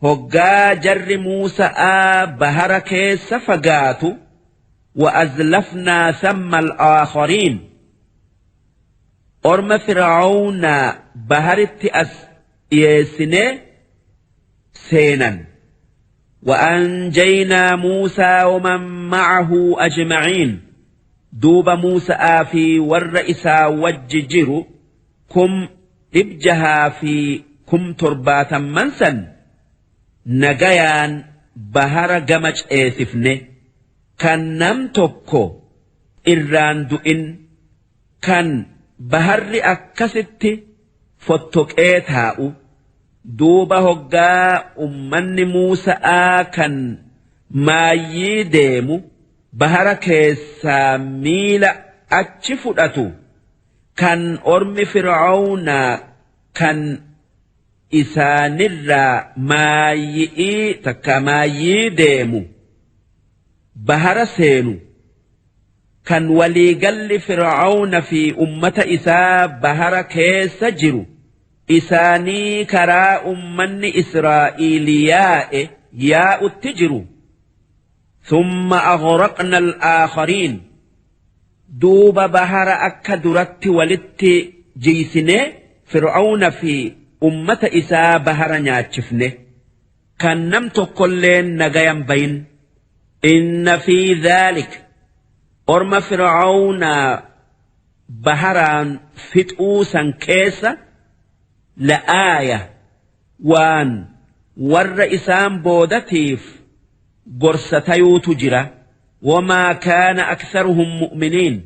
hoggaa jarri Muusa'aa bahara keessa fagaatu, wa'azlafnaa thamma al-aakhariin, orma Fir'awnaa baharitti as dhiyeessinee seenan. Wa'anjaynaa Muusaa waman ma'ahu ajma'iin, duuba Muusa'aa fi warra isaa wajji jiru 670,000 san nagayaan bahara gama ceesifne, kan nam tokko irraan du'in, kan baharri akkasitti fottoqee taa'u. Duuba hoggaa ummanni Muusa'aa kan maayyii deemu bahara keessaa miila achi fudhatu, kan ormi Fir'awnaa kan isaanirraa maayyi'ii takkaa maayyii deemu bahara seenu, kan walii galli Fir'awna fi ummata isaa bahara keessa jiru isaanii karaa ummanni Israa'iil yaa'e yaa'utti jiru. Thumma aghraqna al-aakhariin, duuba bahara akka duratti walitti jiysinee Fir'awna fi ummata isaa bahara nyaachifne, kan nam tokkolleen nagayan bayin. Inna fi dhaalik, orma Fir'awnaa baharaan fixuu san keessa, la'aaya, waan warra isaan boodatiif gorsa tayuutu jira. Wamaa kaana aktharuhum mu'miniin,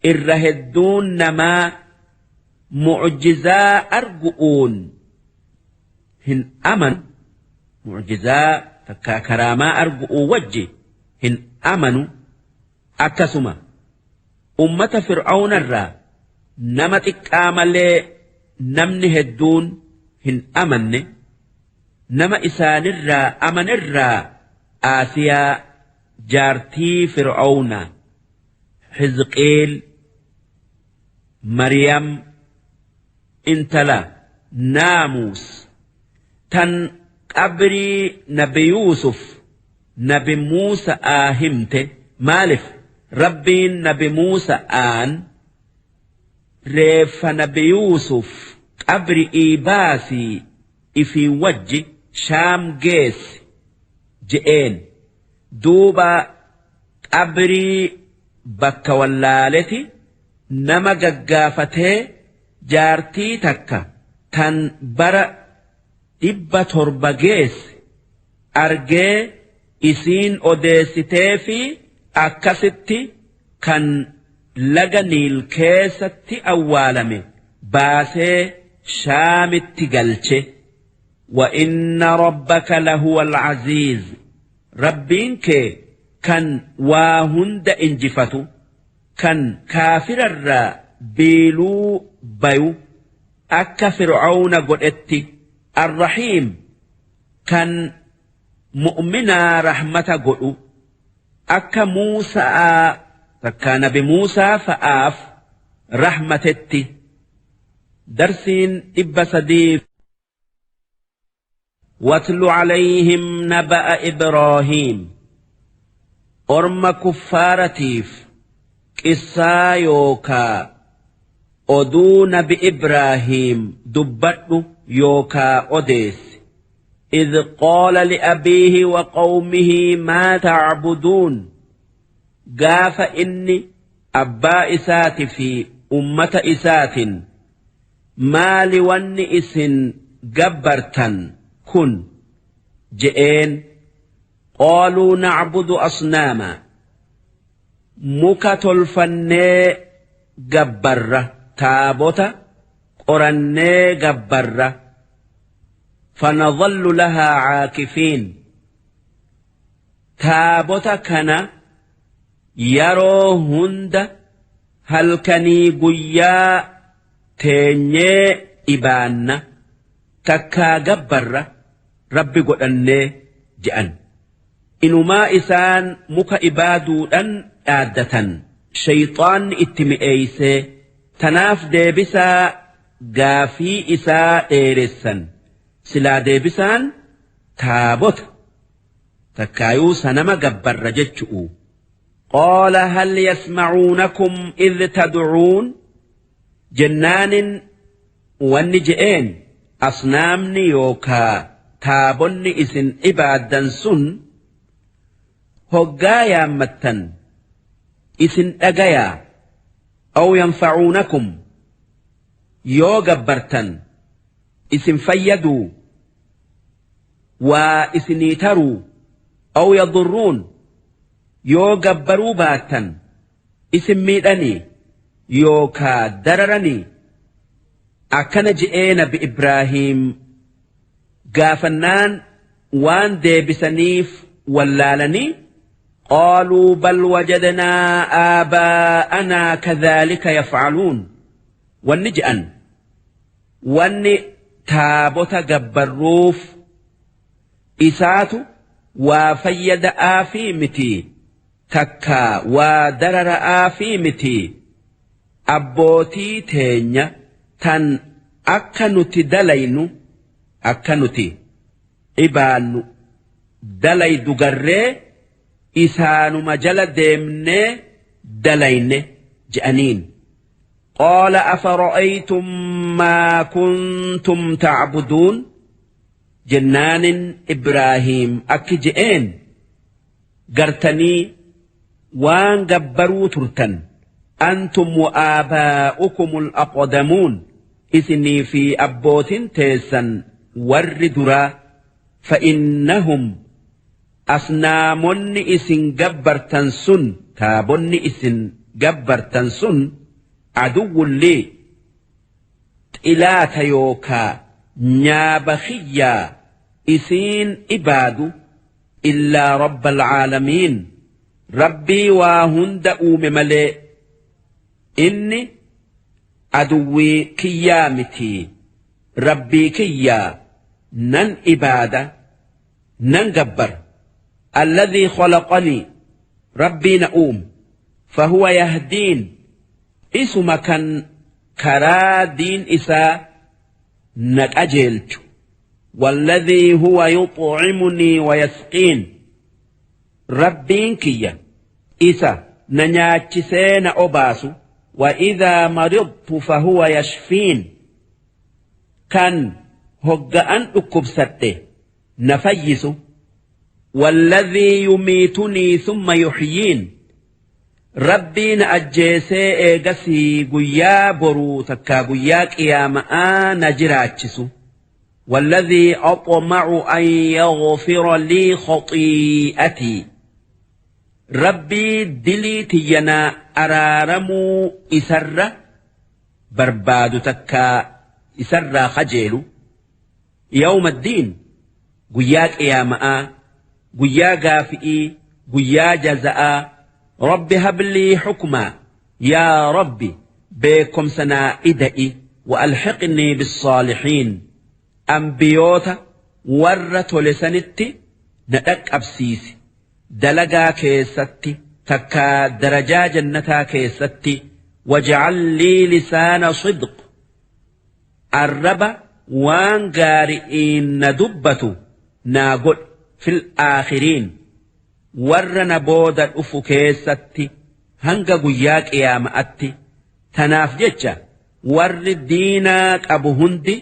irra hedduun namaa mu'jizaa argu'uun hin amanu, mu'jizaa takkaa karaamaa argu'uu wajji hin amanu. Akkasuma ummata Fir'awnarraa nama xiqqaa malee namni hedduun hin amanne. Nama isaanirraa amanerraa Aasiyaa jaartii Fir'awnaa, Hizqiil, Maryam intala Naamuus tan qabrii nabi Yuusuf nabi Muusa'aa himte. Maalif Rabbiin nabi Muusa'aan reeffa nabi Yuusuf qabri'ii baasii ifii wajji Shaam geessi je'een. Duuba qabrii bakka wallaaleti nama gaggaafatee jaartii takka tan bara 700 geesse argee isiin odeessiteefii akkasitti kan laga Niil keessatti awwaalame baasee Shaamitti galche. Wa inna rabbaka lahuwal aziiz, Rabbiin kee kan waa hunda injifatu, kan kaafirarraa biiluu bayu akka Fir'awna godhetti, arrahiim, kan mu'minaa rahmata godhu akka Muusa'aa takkaa nabi Muusaa fa'aaf rahmatetti. Darsiin 300. Watlu calayhim naba'a Ibraahiim, orma kuffaaratiif qissaa yookaa oduu nabi Ibraahiim dubbadhu yookaa odeessi. Idh qaala li'abiihi wa qawmihi maa ta'buduun, gaafa inni abbaa isaati fi ummata isaatin maali wanni isin gabbartan kun je'een. Qaaluu na'budu asnaama, muka tolfannee gabbarra, taabota qorannee gabbarra. Fanadhallu lahaa caakifiin, taabota kana yaroo hunda halkanii guyyaa teenyee ibaanna takkaa gabbarra Rabbi godhannee je'an. Inumaa isaan muka ibaaduudhan dhaaddatan. Shayxaanni itti mi'eeysee tanaaf deebisaa gaafii isaa dheeressan. Silaa deebisaan taabota takkaayuu sanama gabbarra jechu'u. Qaala hal yasma'uunakum idh tad'uun jennaanin wanni je'een asnaamni yookaa taabonni isin ibaaddan sun hoggaa yaammattan isin dhagayaa aw yanfa'uunakum yoo gabbartan isin fayyaduu waa isinii taruu aw yadurruun yoo gabbaruu baattan isin miidhanii yookaa dararanii akkana je'ee nabi Ibraahiim gaafannaan waan deebisaniif wallaalanii qaaluu bal wajadnaa aabaa'anaa kadhaalika yaf'aluun wanni je'an wanni taabota gabbarruuf isaatu waa fayyada'aa fi miti takkaa waa darara'aa fi miti abbootii teenya tan akka nuti dalaynu akka nuti ibaannu dalaydu garree isaanuma jala deemnee dalayne je'aniin. Qaala afara'aytum maa kuntum ta'buduun jennaanin Ibraahiim akki je'een gartanii waan gabbaruu turtan antum wa aabaa'ukumul aqdamuun isinii fi abbootin teessan warri duraa fa'innahum asnaamonni isin gabbartan sun taabonni isin gabbartan sun aduwwun lii xilaata yookaa nyaaba kiyyaa isiin ibaadu illaa rabbal caalamiin rabbii waa hunda uume malee inni aduwwii kiyyaa miti rabbii kiyyaa nan ibaada nan gabbar alladhii khalaqanii rabbii na uume fahuwa yahdiin isuma kan karaa diin isaa na qajeelchu walladhii huwa yuxcimunii wayasqiin rabbiin kiyya isa na nyaachisee na obaasu wa idhaa maridtu fahuwa yashfiin kan hogga'an dhukkubsadhe na fayyisu walladhii yumiitunii thumma yuxyiin rabbii na ajjeesee eegasii guyyaa boruu takkaa guyyaa qiyaama'aa na jiraachisu والذي أطمع أن يغفر لي خطيئتي ربي دلي تينا أرارمو إسر برباد تكا إسر خجيل يوم الدين قياك يا ماء قيا غافئي قيا جزاء رب هب لي حكما يا ربي بكم سنا إدئي وألحقني بالصالحين أنبيوتا warra tole sanitti na dhaqqabsiisi dalagaa keessatti takkaa darajaa jannataa keessatti waj'al lii lisaana sidq arraba waan gaari'iin na dubbatu naa godhi fil aakhiriin warra na booda dhufu keessatti hanga guyyaa qiyaama'atti tanaaf jecha warri diinaa qabu hundi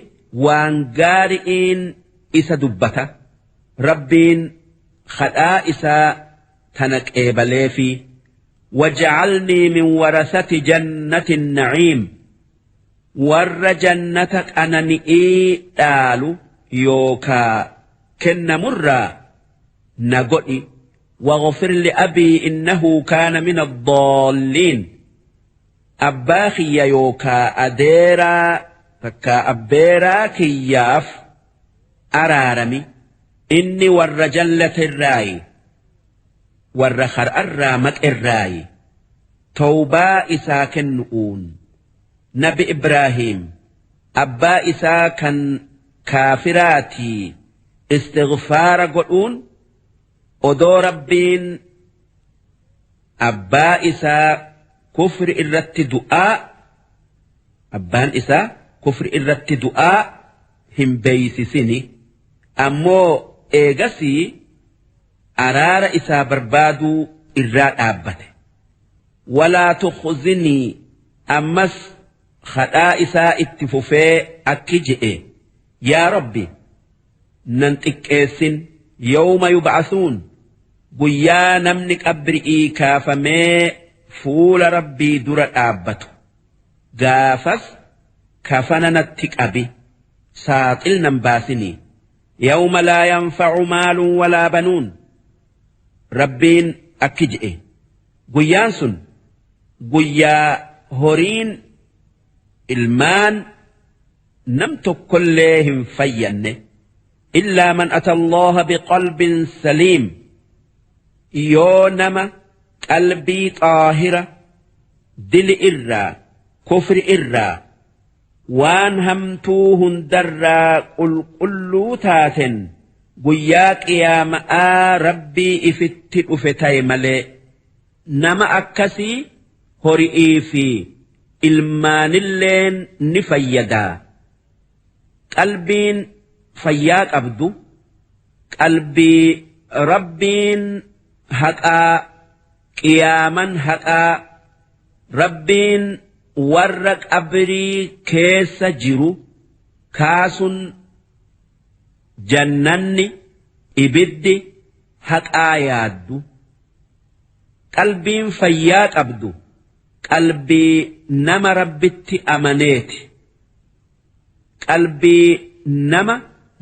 waan gaari'iin isa dubbata rabbiin khadhaa isaa tana qeebaleefi waj'alnii min warasati jannati naciim warra jannata qanani'ii dhaalu yookaa kennamurraa na godhi واغفر لأبي إنه كان من الضالين أبا خيا يوكا أديرا تكا أبيرا كياف أرارمي إني ور جلة الراي ور خر الرامك الراي توبا إساك النؤون نبي إبراهيم أبا إساكا كافراتي استغفار قلون Odoo Rabbiin abbaa isaa kufri irratti du'aa abbaan isaa kufri irratti du'aa hin beeysisini ammoo eegasii araara isaa barbaaduu irraa dhaabbate. Walaa tukhzinii ammas kadhaa isaa itti fufee akki je'e yaa Rabbi nan xiqqeessin yawma yub'asuun guyyaa namni qabri'ii kaafamee fuula Rabbii dura dhaabbatu gaafas kafana natti qabi saaxil nan baasinii yawma laa yanfa'u maalun walaa banuun Rabbiin akki je'e guyyaan sun guyyaa horiin ilmaan nam tokkollee hin fayyanne illaa man ata Allaha biqalbin saliim yoo nama qalbii xaahira dili irraa kufri irraa waan hamtuu hundarraa qulqulluu taaten guyyaa qiyaama'aa Rabbii ifitti dhufe ta'e malee nama akkasii hori'ii fi ilmaanilleen ni fayyadaa. Qalbiin fayyaa qabdu qalbii Rabbiin haqaa qiyaaman haqaa Rabbiin warra qabrii keessa jiru kaasun jannanni ibiddi haqaa yaaddu. Qalbiin fayyaa qabdu qalbii nama Rabbitti amaneeti. Qalbii nama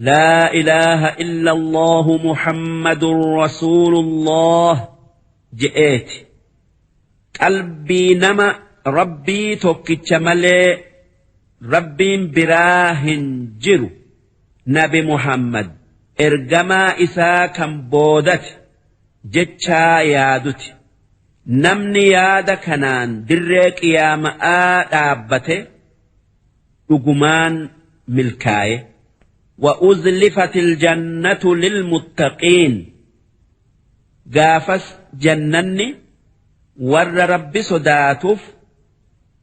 laa ilaaha illa Allahu Muhammadun Rasuulullah je'eeti. Qalbii nama Rabbii tokkicha malee Rabbiin biraa hin jiru Nabi Muhammad ergamaa isaa kan boodati jechaa yaaduti. Namni yaada kanaan dirree qiyaama'aa dhaabbate dhugumaan milkaaye. Wa uzlifatil jannatu lilmuttaqiin gaafas jannanni warra Rabbi sodaatuuf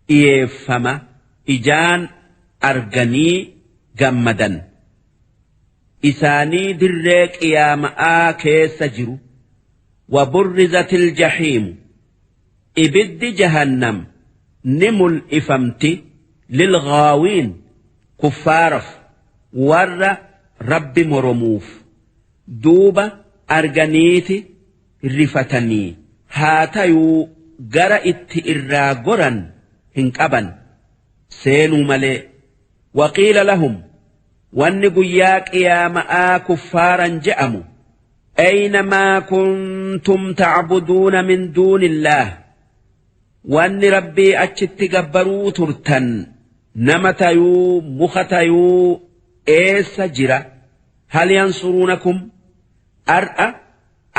dhiyeeffama ijaan arganii gammadan. Isaanii dirree qiyaama'aa keessa jiru. Waburrizatil jahiimu ibiddi jahannam ni mul'ifamti lilghaawiin kuffaaraf warra Rabbi moromuuf duuba arganiiti rifatanii haa tayuu gara itti irraa goran hin qaban seenuu malee. Waqiila lahum wanni guyyaa qiyaama'aa kuffaaran je'amu ayna maa kuntum tacbuduuna min duunillaah wanni Rabbii achitti gabbaruu turtan nama tayuu muka tayuu eessa jira hal yansuruunakum ar'a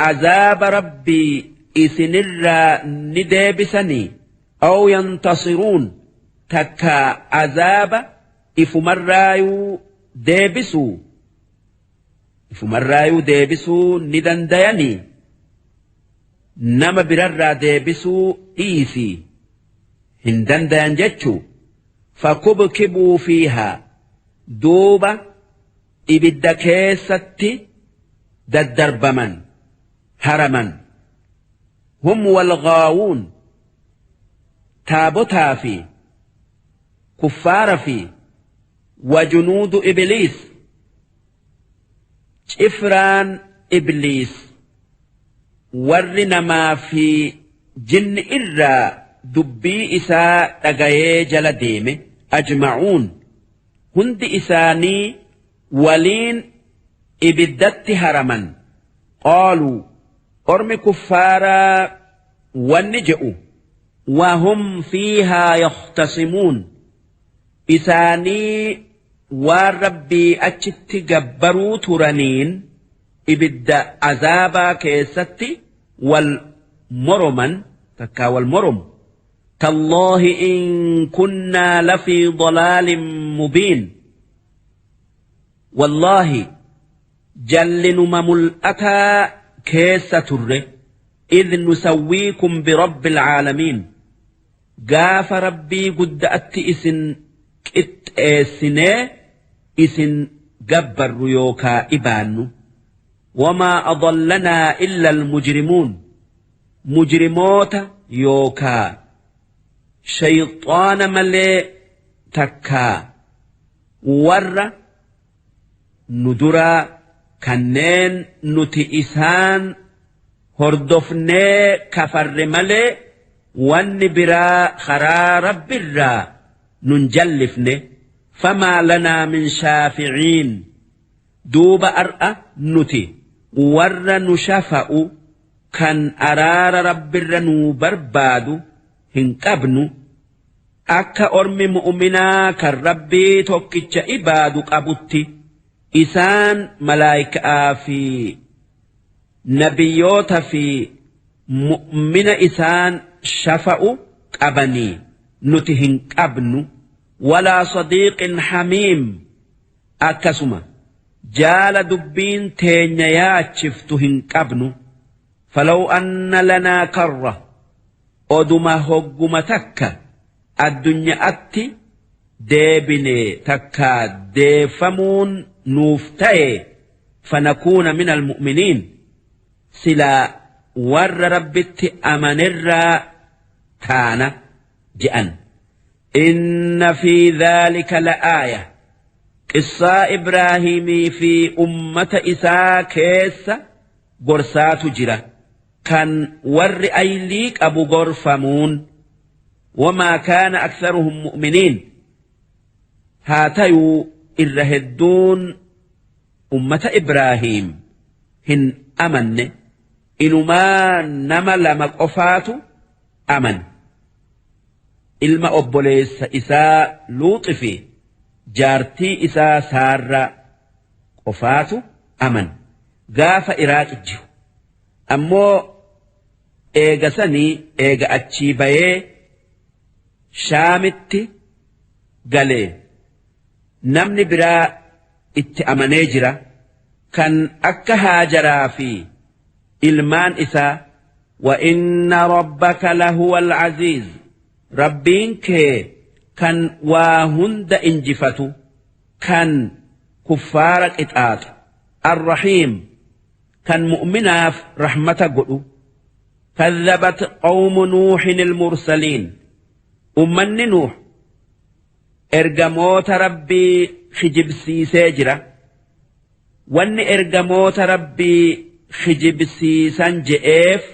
azaaba Rabbii isinirraa ni deebisanii aw yantasiruun takkaa azaaba ifumarraayuu deebisuu ifumarraayuu deebisuu ni dandayanii nama birarraa deebisuu dhiisii hin dandayan jechuu fakubkibuu fiihaa duuba ibidda keessatti daddarbaman haraman hum walghaawuun taabotaa fi kuffaara fi wajunuudu ibliis cifraan ibliis warri namaa fi jinni irraa dubbii isaa dhagayee jala deeme ajma'uun hundi isaanii waliin ibiddatti haraman qaaluu ormi kuffaaraa wanni je'u wahum fiihaa yakhtasimuun isaanii waan Rabbii achitti gabbaruu turaniin ibidda azaabaa keessatti wal moroman takkaa wal moromu tallaahi in kunnaa lafii dalaalin mubiin wallaahi jallinuma mul'ataa keessa turre. Idh nusawwiikum birabbil caalamiin, gaafa Rabbii gudda'atti isin qixxeessinee isin gabbarru yookaa ibaannu. Wamaa adallanaa illa almujrimuun, mujrimoota yookaa shayxaana malee takkaa warra nu duraa kanneen nuti isaan hordofnee kafarre malee wanni biraa karaa Rabbirraa nun jallifne. Famaa lanaa min shaaficiin, duuba ar'a nuti warra nu shafa'u kan araara Rabbirra nuu barbaadu hin qabnu. Akka ormi mu'minaa kan Rabbii tokkicha ibaadu qabutti isaan malaayka'aa fi nabiyyoota fi mu'mina isaan shafa'u qabanii nuti hin qabnu. Walaa sadiiqin hamiim, akkasuma jaala dubbiin teenya yaachiftu hin qabnu. Falaw anna lanaa karra, oduma hogguma takka addunya'atti deebine takkaa deeffamuun nuuf ta'e, fanakuuna min almu'miniin, silaa warra Rabbitti amanerraa taana je'an. Inna fi dhaalika la'aaya, qissaa Ibraahiimii fi ummata isaa keessa gorsaatu jira kan warri aylii qabu gorfamuun. Wamaa kaana aktharuhum mu'miniin, haa tayuu irra hedduun ummata Ibraahiim hin amanne, inumaa nama lama qofaatu amane, ilma obboleessa isaa Luuxi fi jaartii isaa Saarraa qofaatu amane gaafa Iraaq jiru. Ammoo eega sanii eega achii bayee Shaamitti galee namni biraa itti amanee jira kan akka Haajaraa fi ilmaan isaa. Wa inna rabbaka lahuwa al-aziiz, Rabbiin kee kan waa hunda injifatu kan kuffaara qixaaxu, arrahiim kan mu'minaaf rahmata godhu. Kadhabat qawmu Nuuhin ilmursaliin, ummanni Nuuh ergamoota Rabbii kijibsiisee jira. Wanni ergamoota Rabbii kijibsiisan je'eef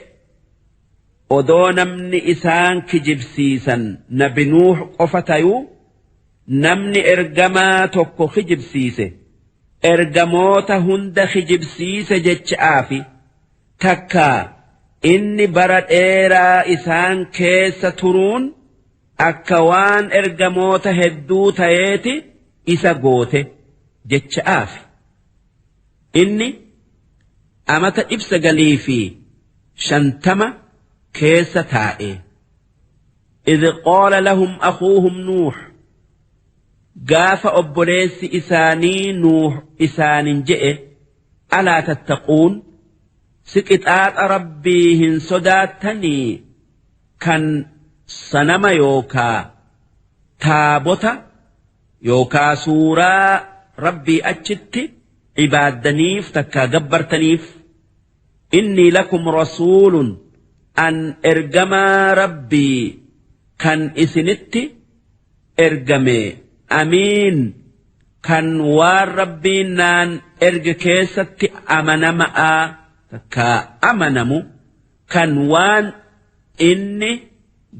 odoo namni isaan kijibsiisan nabi Nuuh qofa tayuu, namni ergamaa tokko kijibsiise ergamoota hunda kijibsiise jecha'aafi. Takkaa inni bara dheeraa isaan keessa turuun akka waan ergamoota hedduu tayeeti isa goote jecha'aafi. Inni amata 950 keessa taa'e. Idh qaala lahum akhuuhum Nuuh, gaafa obboleessi isaanii Nuuh isaanin je'e, alaa tattaquun, si qixaaxa Rabbii hin sodaattanii kan sanama yookaa taabota yookaa suuraa Rabbii achitti ibaaddaniif takkaa gabbartaniif? Innii lakum rasuulun, an ergamaa Rabbii kan isinitti ergame, amiin, kan waan Rabbiin naan erge keessatti amanama'aa takkaa amanamu, kan waan inni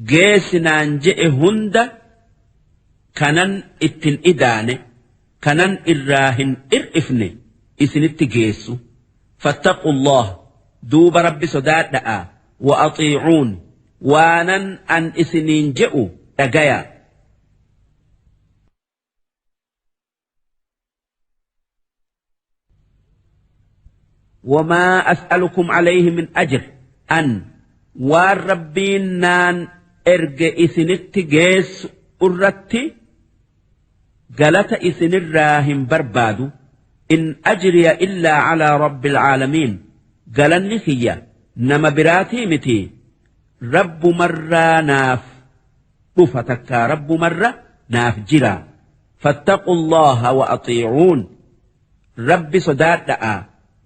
geessi naan je'e hunda kanan ittin idaane kanan irraa hin ir'ifne isinitti geessu. Fattaqullah, duuba Rabbi sodaadha'a, wa axiicuun, waanan an isiniin je'u dhagaya. Wamaa as'alukum alayhi min ajr, an waan Rabbiin naan erge isinitti geessu irratti galata isinirraa hin barbaadu. In ajriya illaa calaa rabbil caalamiin. Galanni kiyya nama biraatii miti, Rabbumarraa naaf dhufa takkaa Rabbumarra naaf jira. Fattaqullaha wa axiicuun, Rabbi sodaadha'a,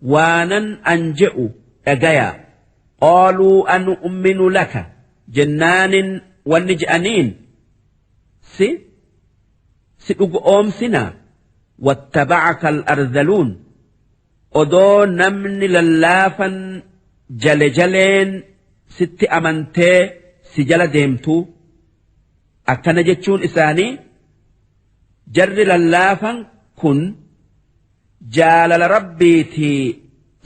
waanan an je'u dhagaya. Qaaluu anu'minu laka jennaanin wanni je'aniin si si dhugo'oomsina, wattaba'aka al-arzaluun, odoo namni lallaafan jale jaleen sitti amantee si jala deemtuu. Akkana jechuun isaanii jarri lallaafan kun jaalala Rabbiitii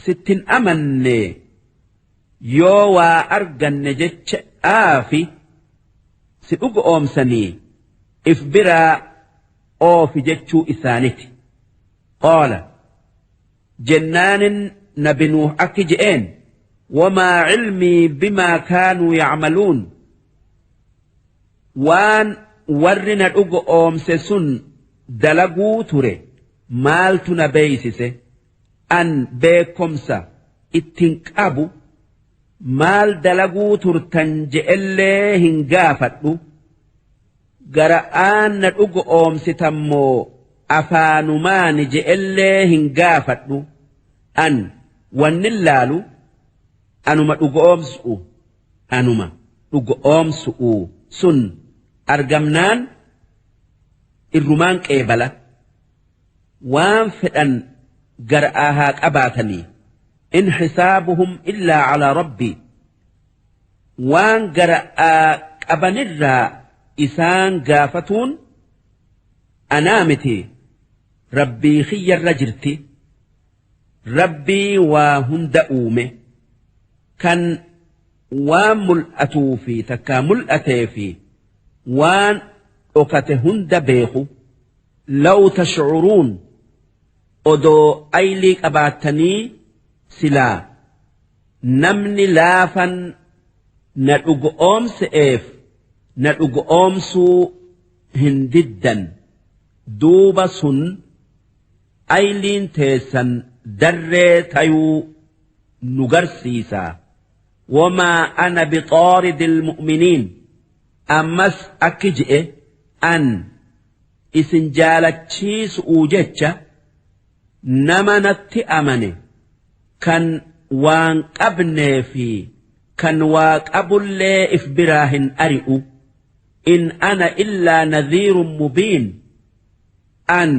sittin amanne, yoo waa arganne jecha aafi si dhugo'oomsanii if biraa oofi jechuu isaaniti. Qaala jennaanin nabi Nuuh akki je'een: wamaa cilmii bimaa kaanuu yacmaluun, waan warri na dhugo'oomse sun dalaguu ture maaltu na beeysise? An beekomsa ittin qabu, maal dalaguu turtan je'ellee hin gaafadhu. Gara'aan na dhugo'oomsitan moo afaanumaani je'ellee hin gaafadhu. An wannin laalu anuma dhugo'oomsu'u, anuma dhugo'oomsu'u sun argamnaan irrumaan qeebala. Waan fedhan gara'aa haa qabaatanii. In xisaabuhum illaa calaa Rabbii, waan gara'aa qabanirraa isaan gaafatuun anaa miti, Rabbii kiyyarra jirti, Rabbii waa hunda uume, kan waan mul'atuu fi takkaa mul'atee fi waan dhokate hunda beeku. Law tashcuruun, odoo aylii qabaattanii silaa namni laafan na dhugo'oomse'eef na dhugo'oomsuu hin diddan. Duuba sun ayliin teessan darree tayuu nu garsiisa. Wamaa ana bixaaridil mu'miniin, ammas akki je'e: an isin jaalachiisu'uu jecha nama natti amane kan waan qabnee fi kan waa qabullee if biraa hin ari'u. In ana illaa nadhiirun mubiin, an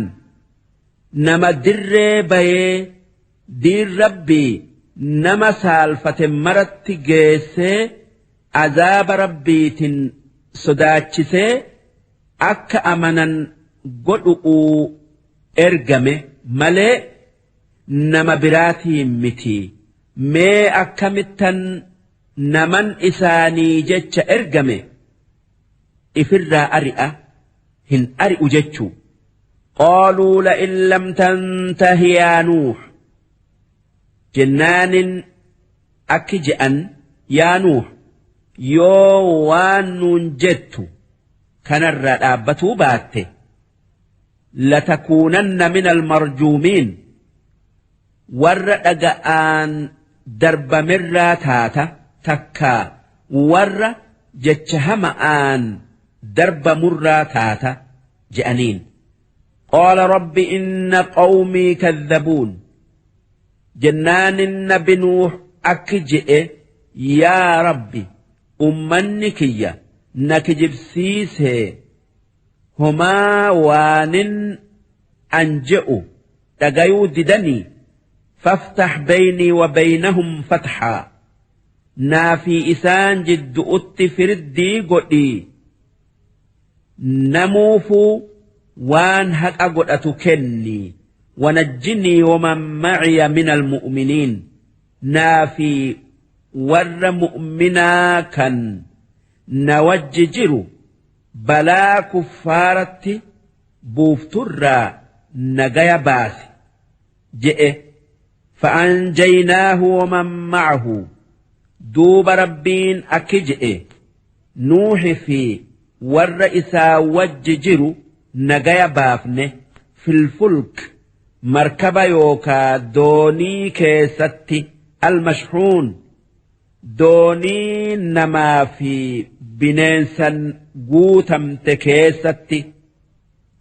nama dirree bayee diin Rabbii nama saalfate maratti geessee azaaba Rabbiitin sodaachisee akka amanan godhu'uu ergame malee nama biraatiin miti. Mee akkamittan naman isaanii jecha ergame ifirraa ari'a? Hin ari'u jechuu. Qaaluu la'in lam tantahi yaa Nuuh jennaanin akki je'an: yaa Nuuh, yoo waan nuun jettu kanarraa dhaabbatuu baatte, latakuunanna min almarjuumiin, warra dhaga'aan darbamerraa taata, takkaa warra jecha hama'aan darbamurraa taata je'aniin. Qaala rabbi inna qawmii kadhabuun jennaanin nabi Nuuh akki je'e: yaa Rabbi, ummanni kiyya na kijibsiisee homaa waanin an je'u dhagayuu didanii. Faftax beynii wa beynahum fatxaa, naa fi isaan jiddu'utti firdii godhii, namuufuu waan haqa godhatu kenni. Wanajjinii waman maciya min almu'miniin, naa fi warra mu'minaa kan na wajji jiru balaa kuffaaratti buufturraa nagaya baasi je'e. Fa'anjaynaahu waman ma'ahu, duuba Rabbiin akki je'e: Nuuhi fi warra isaa wajji jiru nagaya baafne, filfulk, markaba yookaa doonii keessatti. Almashhuun doonii namaa fi bineensan guutamte keessatti.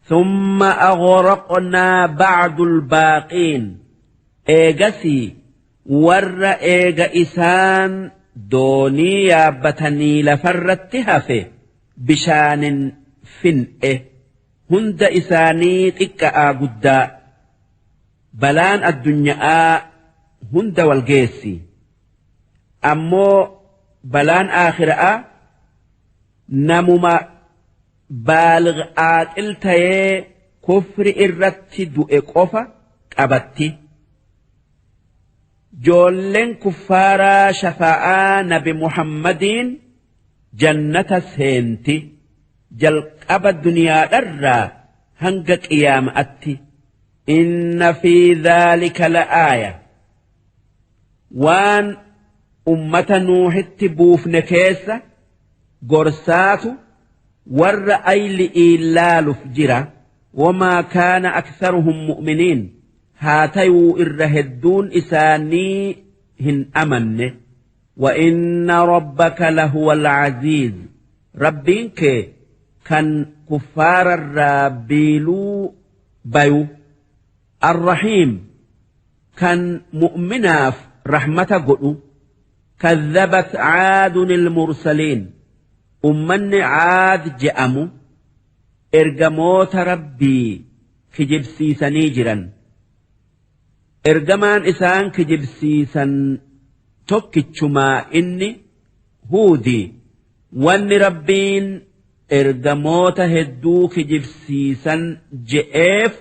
Thumma aghraqnaa ba'dul baaqiin eegasii warra eega isaan doonii yaabbatanii lafarratti hafe bishaanin fin'e hunda isaanii xiqqa'aa guddaa. Balaan addunya'aa hunda wal geessi. Ammoo balaan aakhira'aa namuma baaligh aaqil tayee kufri irratti du'e qofa qabatti. Joolleen kuffaaraa shafaa'aa nabi Muhammadiin jannata seenti jalqaba duniyaadharraa hanga qiyaama'atti. Inna fi dhaalika la'aaya. Waan ummata Nuuhitti buufne keessa gorsaatu warra ayli'ii laaluf jira. Wamaa kaana aktharuhum mu'miniin. Haa tayuu irra hedduun isaanii hin amanne. Wa inna rabbaka lahuwal aziiz. Rabbiin kee kan kuffaararraa biiluu bayu. Arrahiim kan mu'minaaf rahmata godhu. Kadhabat caadunil mursaliin. Ummanni caad je'amu ergamoota Rabbii kijibsiisanii jiran. Ergamaan isaan kijibsiisan tokkichumaa inni Huudi. Wanni Rabbiin ergamoota hedduu kijibsiisan je'eef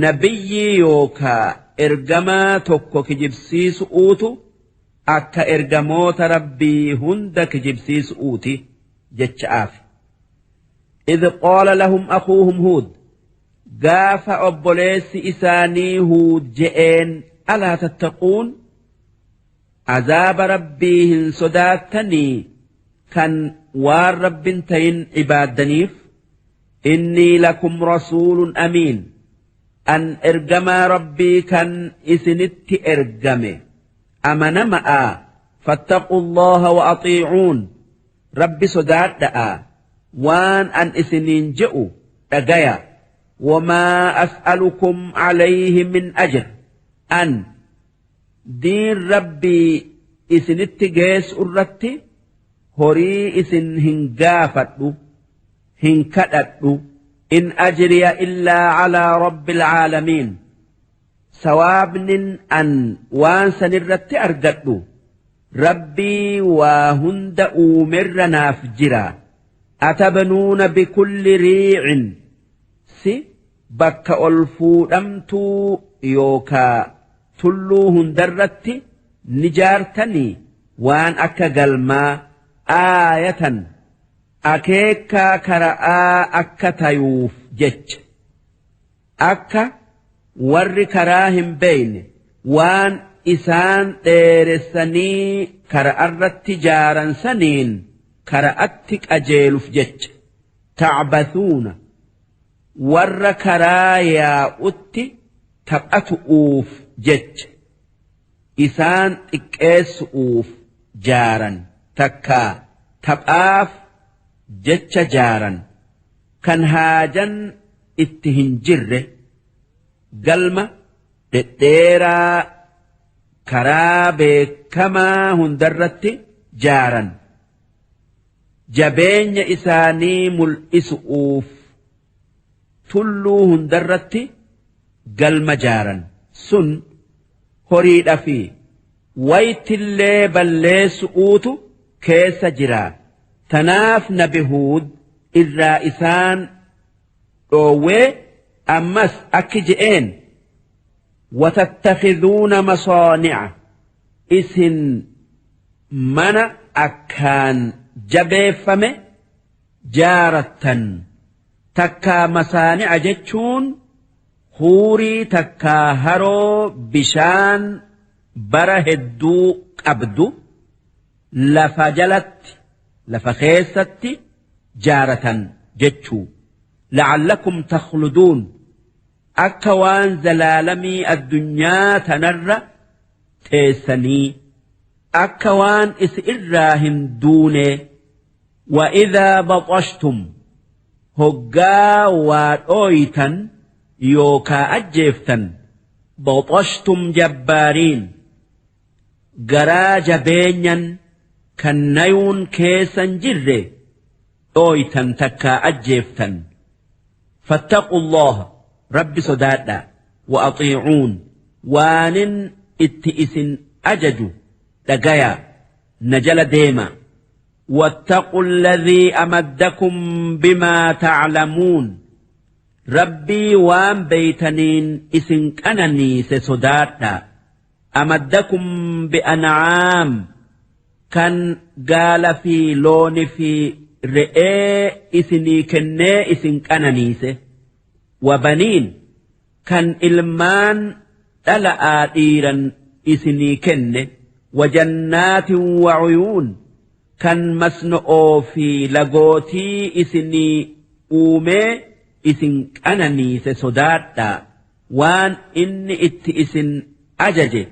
nabiyyii yookaa ergamaa tokko kijibsiisu'uutu akka ergamoota Rabbii hunda kijibsiisu'uuti jecha'aafi. Idh qaala lahum akhuuhum Huud Gaafa obboleessi isaanii Huud je'een alaa tattaquun azaaba Rabbii hin sodaattanii kan waan Rabbin tayin ibaaddaniif innii lakum rasuulun amiin an ergamaa Rabbii kan isinitti ergame amanama'a fattaqullaha wa axiicuun Rabbi sodaadha'aa waan an isiniin je'u dhagaya wamaa as'alukum alayhi min ajr an diin Rabbii isinitti geessu irratti horii isin hin gaafadhu hin kadhadhu in ajriya illaa alaa rabbil caalamiin Sawaabnin an waan sanirratti argadhu Rabbii waa hunda uumerra naaf jira. Atabnuuna bikulli riicin si bakka ol fuudhamtuu yookaa tulluu hundarratti ni jaartanii waan akka galmaa aayatan akeekkaa kara'aa akka tayuuf jecha. Akka warri karaa hin beeyne waan isaan dheeressanii kara'arratti jaaran saniin kara'atti qajeeluf jecha. Tacbathuuna warra karaa yaa'utti taphatu'uuf jecha. Isaan xiqqeessu'uuf jaaran takkaa taphaaf jecha jaaran. Kan haajan itti hin jirre galma dhedheeraa karaa beekamaa hundarratti jaaran jabeenya isaanii mul'isu'uuf tulluu hundarratti galma jaaran sun horiidha fi waytillee balleessu'uutu keessa jira tanaaf nabi Huud irraa isaan dhoowwee ammas akki je'een watattakhiduuna masaani'a isin mana akkaan jabeeffame jaarattan takkaa masaani'a jechuun huurii takkaa haroo bishaan bara hedduu qabdu lafa jalatti lafa keessatti jaaratan jechuu la'allakum takhluduun akka waan zalaalamii addunyaa tanarra teessanii akka waan isi irraa hin duune. Wa'idaa baxashtum, hoggaa waa dhooytan yookaa ajjeeftan, baxashtum jabbaariin, garaa jabeenyan kan nayuun keessan jirre dhooytan takkaa ajjeeftan. Fattaqu Allaha, Rabbi sodaadha, wa axiicuun, waanin itti isin ajaju dhagaya, na jala deema. واتقوا الذي أمدكم بما تعلمون، ربي waan beeytaniin isin qananiise sodaadha. أمدكم بأنعام, kan gaala fi looni fi re'ee isinii kennee isin qananiise, وبنين, kan ilmaan dhala'aa dhiiran isinii kenne, وجنات وعيون, kan masno'oo fi lagootii isinii uumee isin qananiise sodaadhaa. Waan inni itti isin ajaje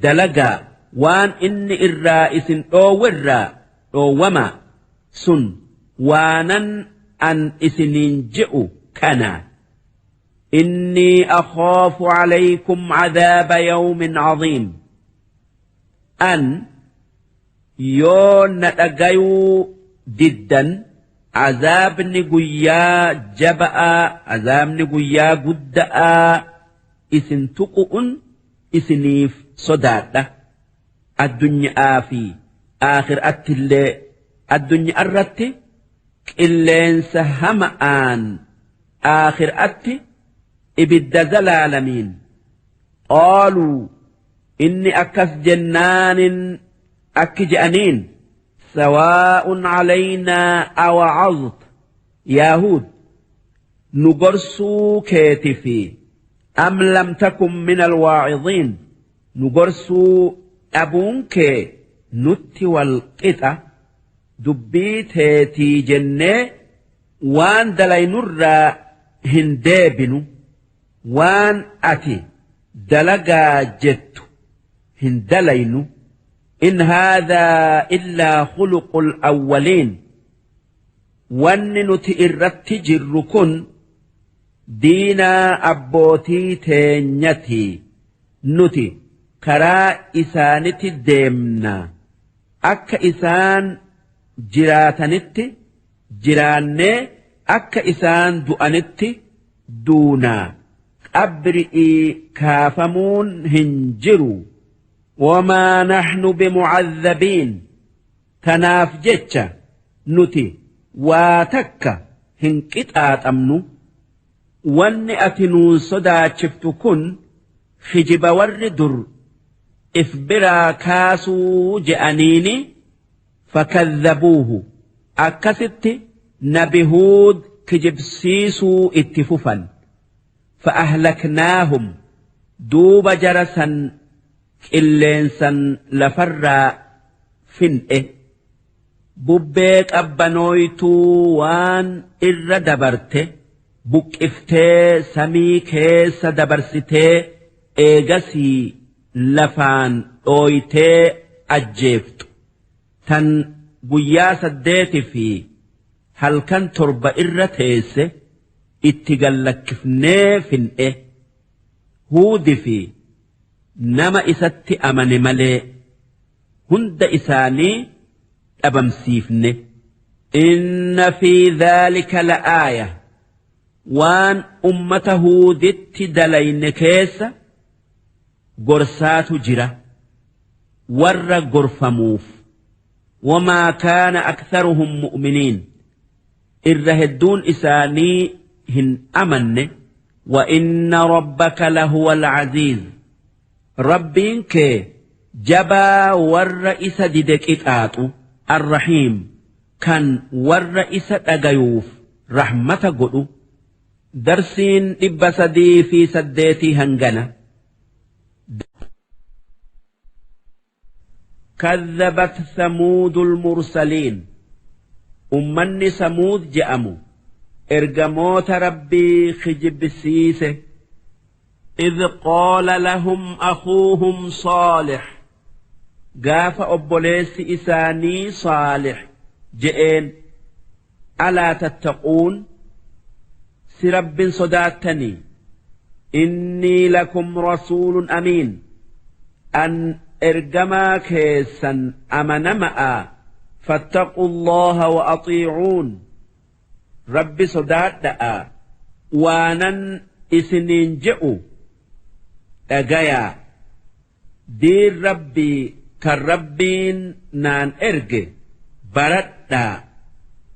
dalagaa, waan inni irraa isin dhoowwerraa dhoowwamaa. Sun waanan an isiniin je'u kana. إني أخاف عليكم عذاب يوم عظيم. An yoo na dhagayuu diddan, azaabni guyyaa jaba'aa, azaabni guyyaa gudda'aa isin tuqu'un isiniif sodaadha, addunyaa fi aakhiraatti illee. Addunyaa irratti qilleensa hama'aan, aakhiraatti ibidda zalaalamiin. قالوا, inni akkas jennaanin akki je'aniin: سواء علينا أوعظت, yaa Huud, nu gorsuu keeti fi أم لم تكن من الواعظين, nu gorsuu dhabuun kee nutti wal qixa. Dubbii teetii jennee waan dalaynurraa hin deebinu, waan ati dalagaa jettu hin dalaynu. إن هذا إلا خلق الأولين, wanni nuti irratti jirru kun diinaa abbootii teenyati, nuti karaa isaanitti deemna, akka isaan jiraatanitti jiraannee akka isaan du'anitti duunaa, qabri'ii kaafamuun hin jiru. وما نحن بمعذبين, tanaaf jecha nuti waa takka hin qixaaxamnu. Wanni ati nuun sodaachiftu kun hijiba warri dur if biraa kaasuu je'aniini. فكذبوه, akkasitti Nabi Huud kijibsiisuu itti fufan. فأهلكناهم, duuba jara san qilleensan lafarraa fin'e. Bubbee qabbanooytuu waan irra dabarte buqqiftee samii keessa dabarsitee eegasii lafaan dhooytee ajjeeftu, tan guyyaa 8 fi halkan 7 irra teesse itti gallakkifnee fin'e, Huudi fi nama isatti amane malee hunda isaanii dhabamsiifne. إن في ذلك لآية, waan ummata Huuditti dalayne keessa gorsaatu jira warra gorfamuuf. وما كان أكثرهم مؤمنين, irra hedduun isaanii hin amanne. وإن ربك لهو العزيز, Rabbiin kee jabaa warra isa dide qixaaxu, الرحيم, kan warra isa dhagayuuf rahmata godhu. Darsiin 308 hangana. كذبت ثمود المرسلين, ummanni Samuud je'amu ergamoota Rabbii kijibsiise. إذ قال لهم أخوهم صالح gaafa obboleessi isaanii Saalix je'een: ألا تتقون, si Rabbin sodaattanii? إني لكم رسول أمين, an ergamaa keessan amanama'a. فاتقوا الله وأطيعون, Rabbi sodaadha'a, waanan isiniin je'u dhagayaa. Diin Rabbii kan Rabbiin naan erge baradhaa.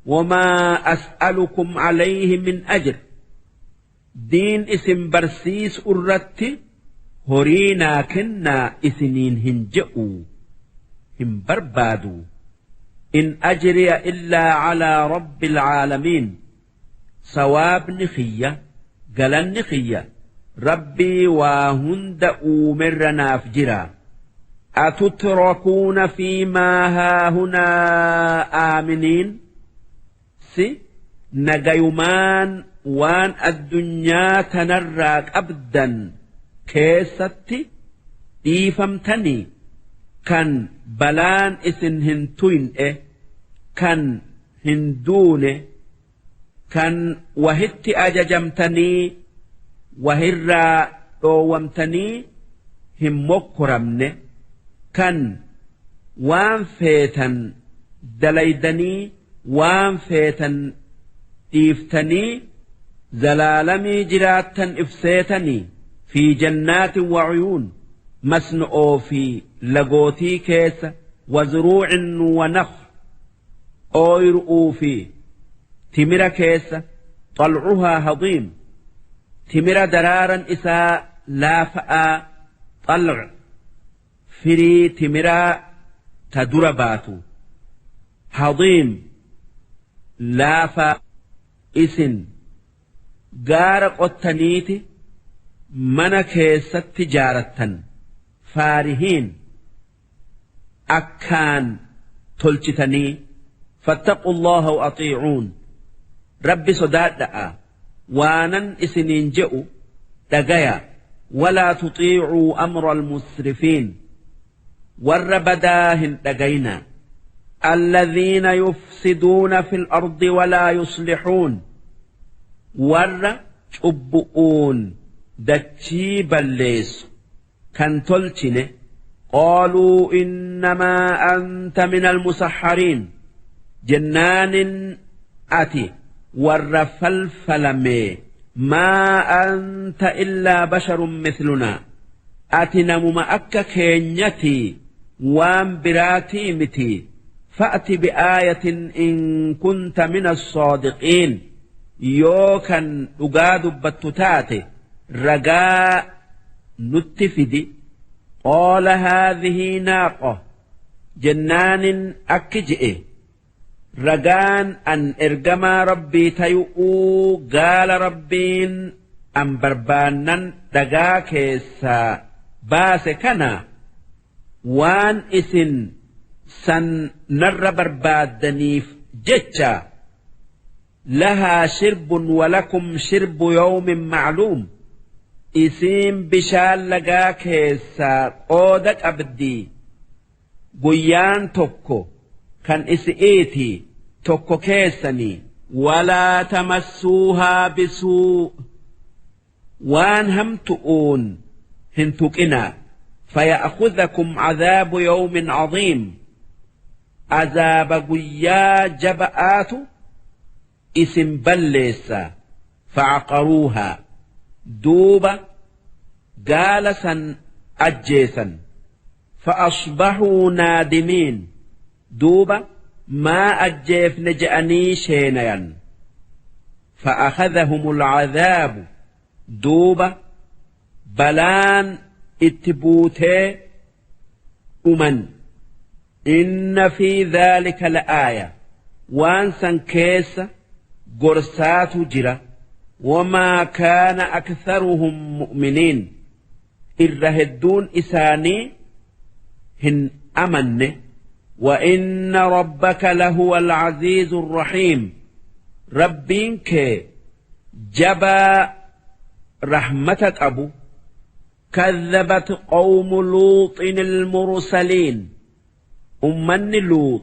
وما أسألكم عليه من أجر, diin isin barsiisu irratti horii naa kennaa isiniin hin je'u, hin barbaadu. إن أجري إلا على رب العالمين, sawaabni kiyya, galanni kiyya, Rabbii waa hunda uumerra naaf jira. أتتركون فيما هاهنا آمنين, si nagayumaan waan addunyaa tanarraa qabdan keessatti dhiifamtanii, kan balaan isin hin tuyne, kan hin duune, kan wahitti ajajamtanii wahirraa dhoowwamtanii hin mokkoramne, kan waan feetan dalaydanii waan feetan dhiiftanii zalaalamii jiraattan ifseetanii? في جنات وعيون, masno'oo fi lagootii keessa, وزروع ونخل, ooyiru'uu fi timira keessa. طلعها هضيم, timira daraaran isaa laafa'aa. طلع, firii timiraa ta dura baatu. هضيم, laafa. Isin gaara qottaniiti mana keessatti jaarattan. فارهين, akkaan tolchitanii. فاتقوا الله وأطيعون, Rabbi sodaadha'a, waanan isiniin je'u dhagaya. ولا تطيعوا أمر المسرفين, warra badaa hin dhagayna. الذين يفسدون في الأرض ولا يصلحون, warra cubbu'uun dachii balleessu kan tolchine. قالوا إنما أنت من المسحرين, jennaanin ati warra falfalame. ما أنت إلا بشر مثلنا, ati namuma akka keenyati, waan biraatii miti. فأت بآية إن كنت من الصادقين, yoo kan dhugaa dubbattu taate ragaa nutti fidi. قال هذه ناقة, jennaanin akki je'e: ragaan an ergamaa Rabbii tayu'uu gaala Rabbiin an barbaannan dhagaa keessaa baase kana. Waan isin san narra barbaaddaniif jecha, لها شرب ولكم شرب يوم معلوم, isiin bishaan lagaa keessaa qooda qabdii, guyyaan tokko kan isi'iiti, tokko keessanii. ولا تمسوها بسوء, waan hamtu'uun hin tuqinaa. فيأخذكم عذاب يوم عظيم, azaaba guyyaa jaba'aatu isin balleessa. فعقروها, duuba gaala san ajjeesan. فأصبحوا نادمين, duuba maa ajjeefne je'anii sheenayan. فأخذهم العذاب, duuba balaan itti buutee dhuman. إن في ذلك لآية, waan san keessa gorsaatu jira. وما كان أكثرهم مؤمنين, irra hedduun isaanii hin amanne. وإن ربك لهو العزيز الرحيم, Rabbiin kee jabaa rahmata qabu. كذبت قوم لوط المرسلين. Ummanni Luux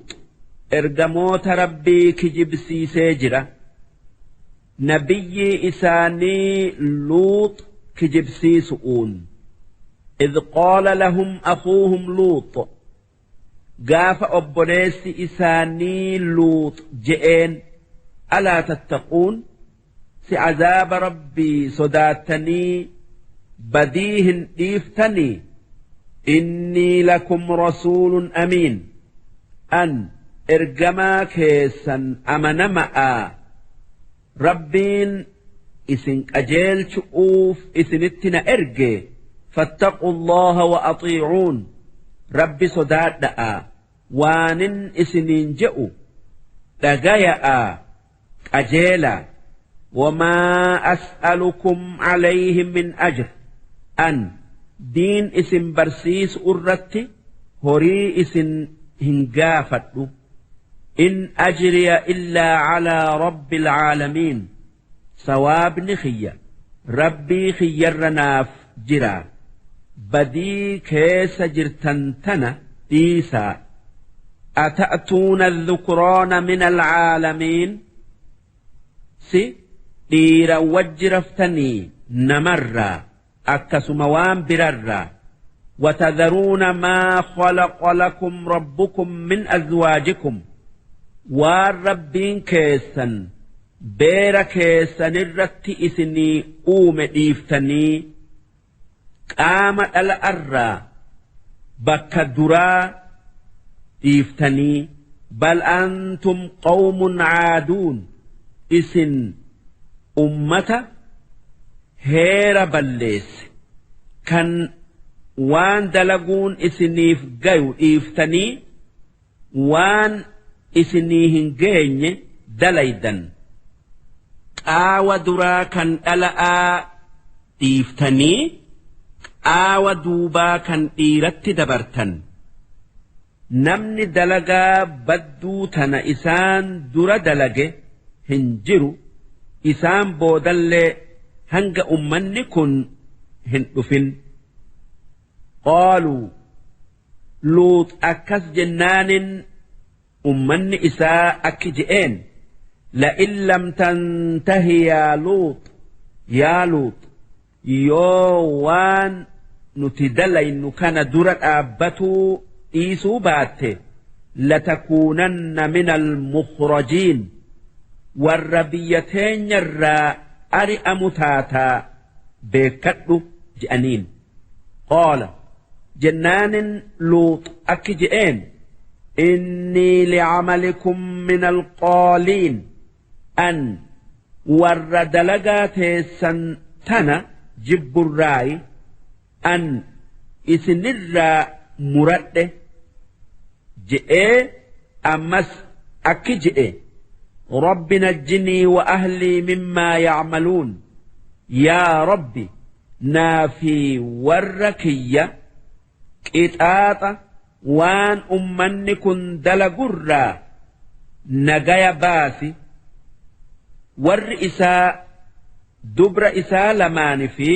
ergamoota Rabbii kijibsiisee jira. Nabiyyii isaanii Luux kijibsiisu'uun. إذ قال لهم أخوهم لوط, gaafa obboleessi isaanii Luux je'een: ألا تتقون, si azaaba Rabbii sodaattanii badii hin dhiiftanii? إني لكم رسول أمين, an ergamaa keessan amanama'a, Rabbiin isin qajeelchu'uuf isinitti na erge. فاتقوا الله وأطيعون, Rabbi sodaadha'a, waanin isiniin je'u dhagaya'a, qajeela. وما أسألكم عليه من أجر, an diin isin barsiisu irratti horii isin hin gaafadhu. إن أجري إلا على رب العالمين, sawaabni kiyya Rabbii kiyyarra naaf jira. Badii keessa jirtan tana dhiisaa. أتأتون الذكران من العالمين, si dhiira wajji raftanii namarraa akkasuma waan birarraa? وتذرون ما خلق لكم ربكم من أزواجكم, waan Rabbiin keessan beera keessanirratti isinii uume dhiiftanii, qaama dhala'arraa bakka duraa dhiiftanii? بل أنتم قوم عادون, isin ummata heera balleesse kan waan dalaguun isiniif gayu dhiiftanii waan isinii hin geenye dalaydan. Qaawa duraa kan dhala'aa dhiiftanii qaawa duubaa kan dhiiratti dabartan. Namni dalagaa badduu tana isaan dura dalage hin jiru, isaan boodallee hanga ummanni kun hin dhufin. قالوا, Luut akkas jennaanin ummanni isaa akki je'een: لئن لم تنته يا لوط, yaa Luut, yoo waan nuti dalaynu kana dura dhaabbatuu dhiisuu baatte, لتكونن من المخرجين, warra biyya teenyarraa ari'amu taataa beekkadhu je'aniin. قال, jennaanin Luux akki je'een: إني لعملكم من القالين, an warra dalagaa teessan tana jibburraayi, an isinirraa muradhe je'ee. Ammas akki je'e: رب نجني وأهلي مما يعملون, yaa Rabbi, naa fi warra kiyya qixaaxa waan ummanni kun dalagurraa nagaya baasi. Warri isaa dubra isaa lamaani fi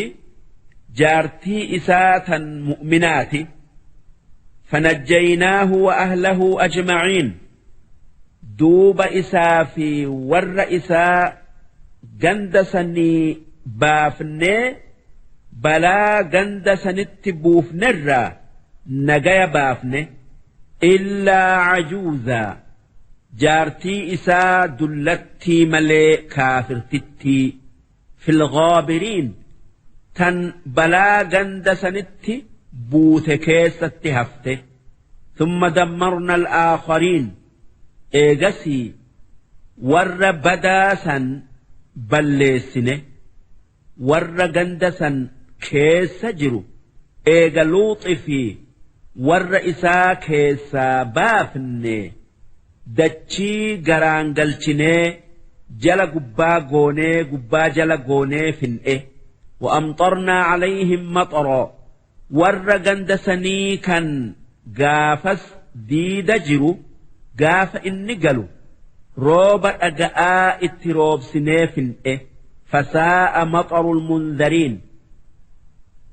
jaartii isaa tan mu'minaati. فنجيناه وأهله أجمعين, duuba isaa fi warra isaa ganda sanii baafnee balaa ganda sanitti buufnerraa nagaya baafne. إلا عجوزا, jaartii isaa dullattii malee, kaafirtittii, في الغابرين, tan balaa ganda sanitti buute keessatti hafte. ثم دمرنا الآخرين, eegasii warra badaa san balleessine. Warra ganda san keessa jiru eega Luuxi fi warra isaa keessaa baafne, dachii garaan galchinee jala gubbaa goonee gubbaa jala goonee fin'e. وأمطرنا عليهم مطرا, warra ganda sanii kan gaafas diida jiru gaafa inni galu rooba dhaga'aa itti roobsinee fin'e. فساء مطر المنذرين.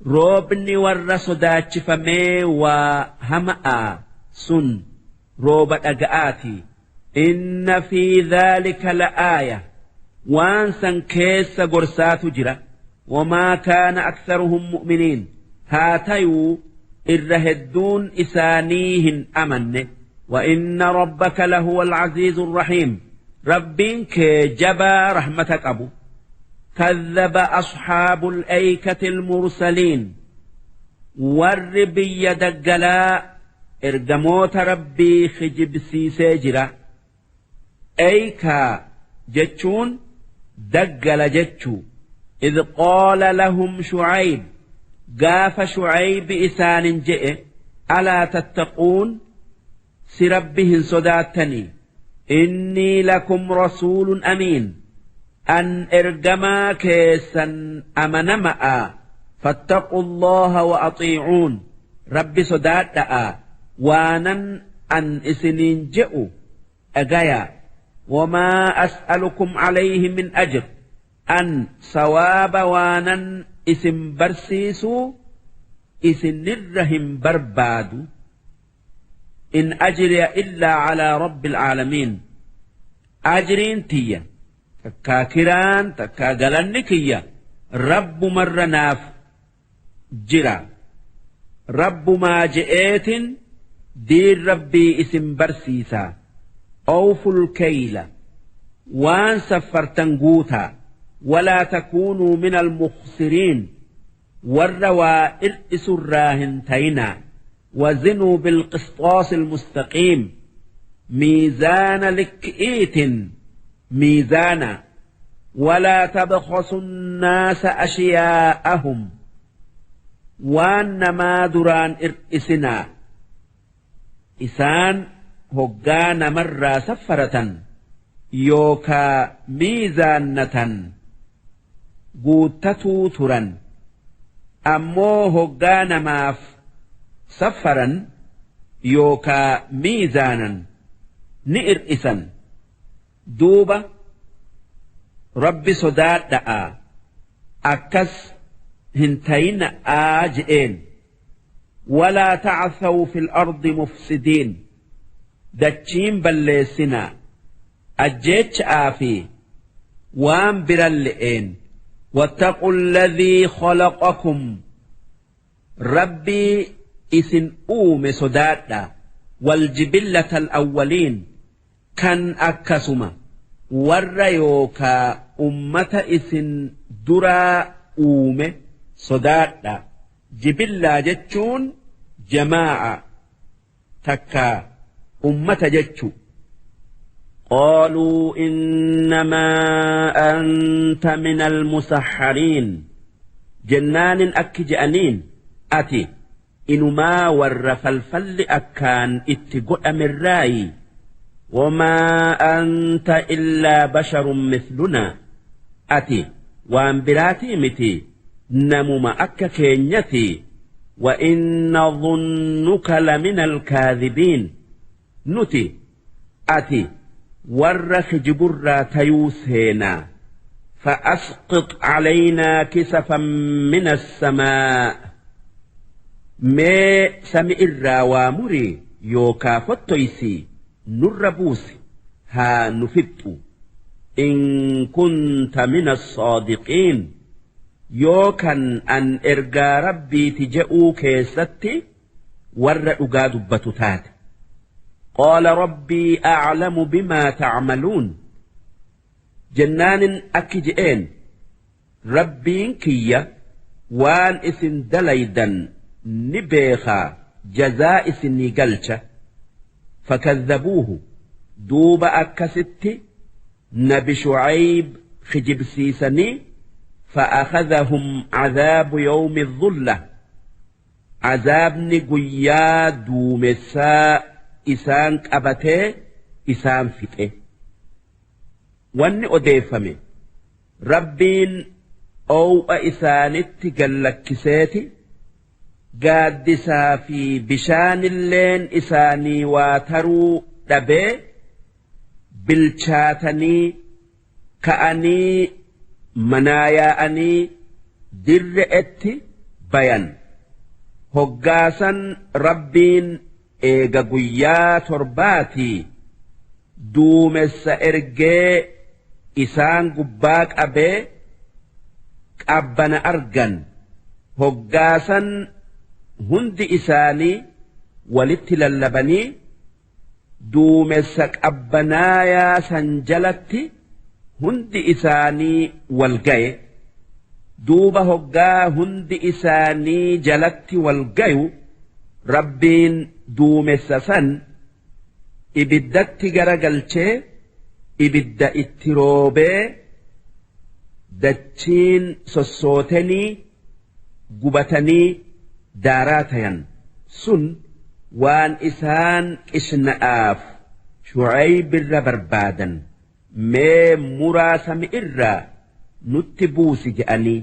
Roobni warra sodaachifamee waa hama'a sun rooba dhaga'aati. Inna fi dhaalika la'aaya, waan san keessa gorsaatu jira. Wamaa kaana aktharuhum mu'miniin, haa tayuu irra hedduun isaanii hin amanne. وإن ربك لهو العزيز الرحيم، ربين كجبا رحمتك أبو. كذب أصحاب الأيكة المرسلين، والربي دقلا إرجموت ربي خجب سيسجرة. أيكا جتشون دقل جتشو. إذ قال لهم شعيب، قاف شعيب إسان جئ، ألا تتقون، سربهن صداتني، إني لكم رسول أمين، أن إرجما كيسا أمنمأ، فاتقوا الله وأطيعون، ربي صداتأ وانا أن إسنين جئوا أجايا. وما أسألكم عليه من أجر، أن صواب وانا إسم برسيسو إسن الرهم بربادو، إن أجري إلا على رب العالمين. أجرين تيا تكا كيران تكا قلنكيا، رب مرناف جرا، رب ما جئت دير ربي اسم برسيسا. أوفوا الكيل، وان سفرتنقوتا، ولا تكونوا من المخسرين، والروائر إسراهن تينا. وزنوا بالقسطاس المستقيم، ميزان لكئيت ميزانا، ولا تبخسوا الناس أشياءهم، وانما دران إرئسنا إسان هقان مرة سفرة يوكا ميزانة قوتتو ترا، أمو هقان ماف سفرا يوكا ميزانا نئرئسا. دوبة ربي صداد أكس هنتين آجئين. ولا تعثوا في الأرض مفسدين، دتشين بلسنا أجيتش آفي وان برلئين. واتقوا الذي خلقكم، ربي إسن أوم صدادا، والجبلة الأولين، كان أكسما ور يوكا أمة إسن درا أوم صدادا. جبلة جتشون جماعة تكا أمة جتشو. قالوا إنما أنت من المسحرين، جنان أكجأنين أتي إنما ور فلفل أكان اتقؤ من راي، وما أنت إلا بشر مثلنا، أتي وان براتي متي نمما أكا كينيتي، وإن ظنك لمن الكاذبين، نتي أتي ور خجبر تيوسينا. فأسقط علينا كسفا من السماء، mee sami irraa waa muri yookaa fottoysi nurra buusi haa nu fixxu. In kunta min as-saadiqiin, yoo kan an ergaa rabbiiti je'uu keessatti warra dhugaa dubbatu taate. Qaala rabbii a'lamu bimaa ta'maluun, jennaanin akki je'een rabbiin kiyya waan isin dalaydan ni beekaa, jazaa isinii galcha. Fakadhabuuhu, duuba akkasitti nabi Shucayb kijibsiisanii. فأخذهم عذاب يوم الظلة، عذابني قيا دومسا إسان قبته إسان فته. واني أديفمي ربين أو إسانت قلكساتي gaaddisaa fi bishaanilleen isaanii waa taruu dhabee bilchaatanii ka'anii manaa yaa'anii dirre'etti Bayan hoggaasan Rabbiin eega guyyaa 7 duumessa ergee isaan gubbaa qabee qabbana argan. Hoggaasan hundi isaanii walitti lallabanii duumessa qabbanaayaa san jalatti hundi isaanii wal gaye. Duuba hoggaa hundi isaanii jalatti wal gayu Rabbiin duumessa san ibiddatti garagalchee ibidda itti roobee dachiin sossootanii gubatanii daaraa tayan. Sun waan isaan qishna'aaf Shucaybirra barbaadan, mee muraa sami irraa nutti buusi je'anii.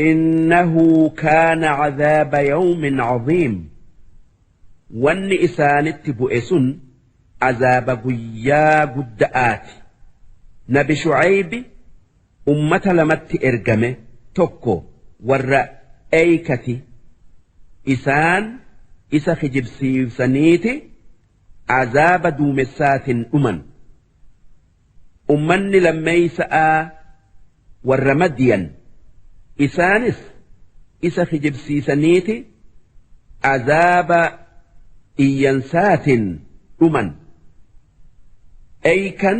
Innahu kaana cadaaba yawmin caziim. Wanni isaanitti bu'e sun azaaba guyyaa gudda'aati. Nabi Shucaybi ummata lamatti ergame. Tokko warra Eeykati, isaan isa kijibsiisaniiti azaaba duumessaatiin dhuman. Ummanni lammeeysa'aa warra Madiyan, isaanis isa kijibsiisaniiti azaaba iyyansaatiin dhuman. Eeykan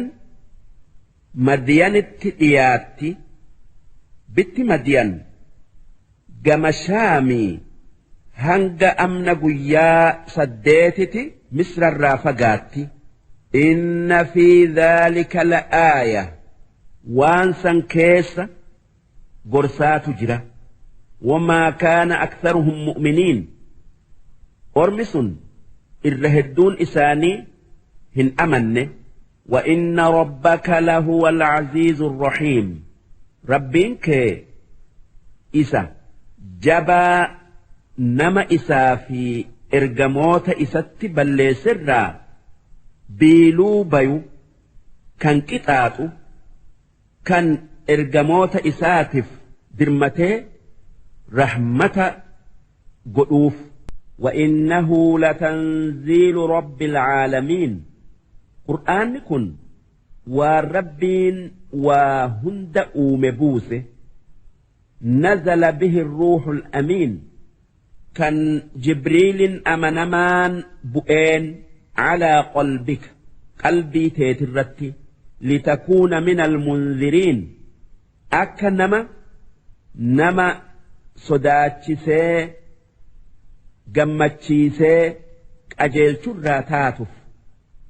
Madiyanitti dhiyaatti. Bitti Madiyan gama Shaamii hanga amna guyyaa 8ti Misrarraa fagaatti. Inna fi dhaalika la'aaya, waan san keessa gorsaatu jira. Wamaa kaana aktharuhum mu'miniin, ormi sun irra hedduun isaanii hin amanne. Wa inna rabbaka lahuwa al-aziizu rahiim, Rabbiin kee isa jabaa nama isaa fi ergamoota isatti balleessirraa biiluu bayu, kan qixaaxu, kan ergamoota isaatiif dirmatee rahmata godhuuf. وإنه لتنزيل رب العالمين. Qur'aanni kun waan Rabbiin waa hunda uume buuse. نزل به الروح الأمين, kan Jibriilin amanamaan bu'een. على قلبك, qalbii teetirratti. لتكون من المنذرين, akka nama sodaachisee gammachiisee qajeelchurraa taatuuf.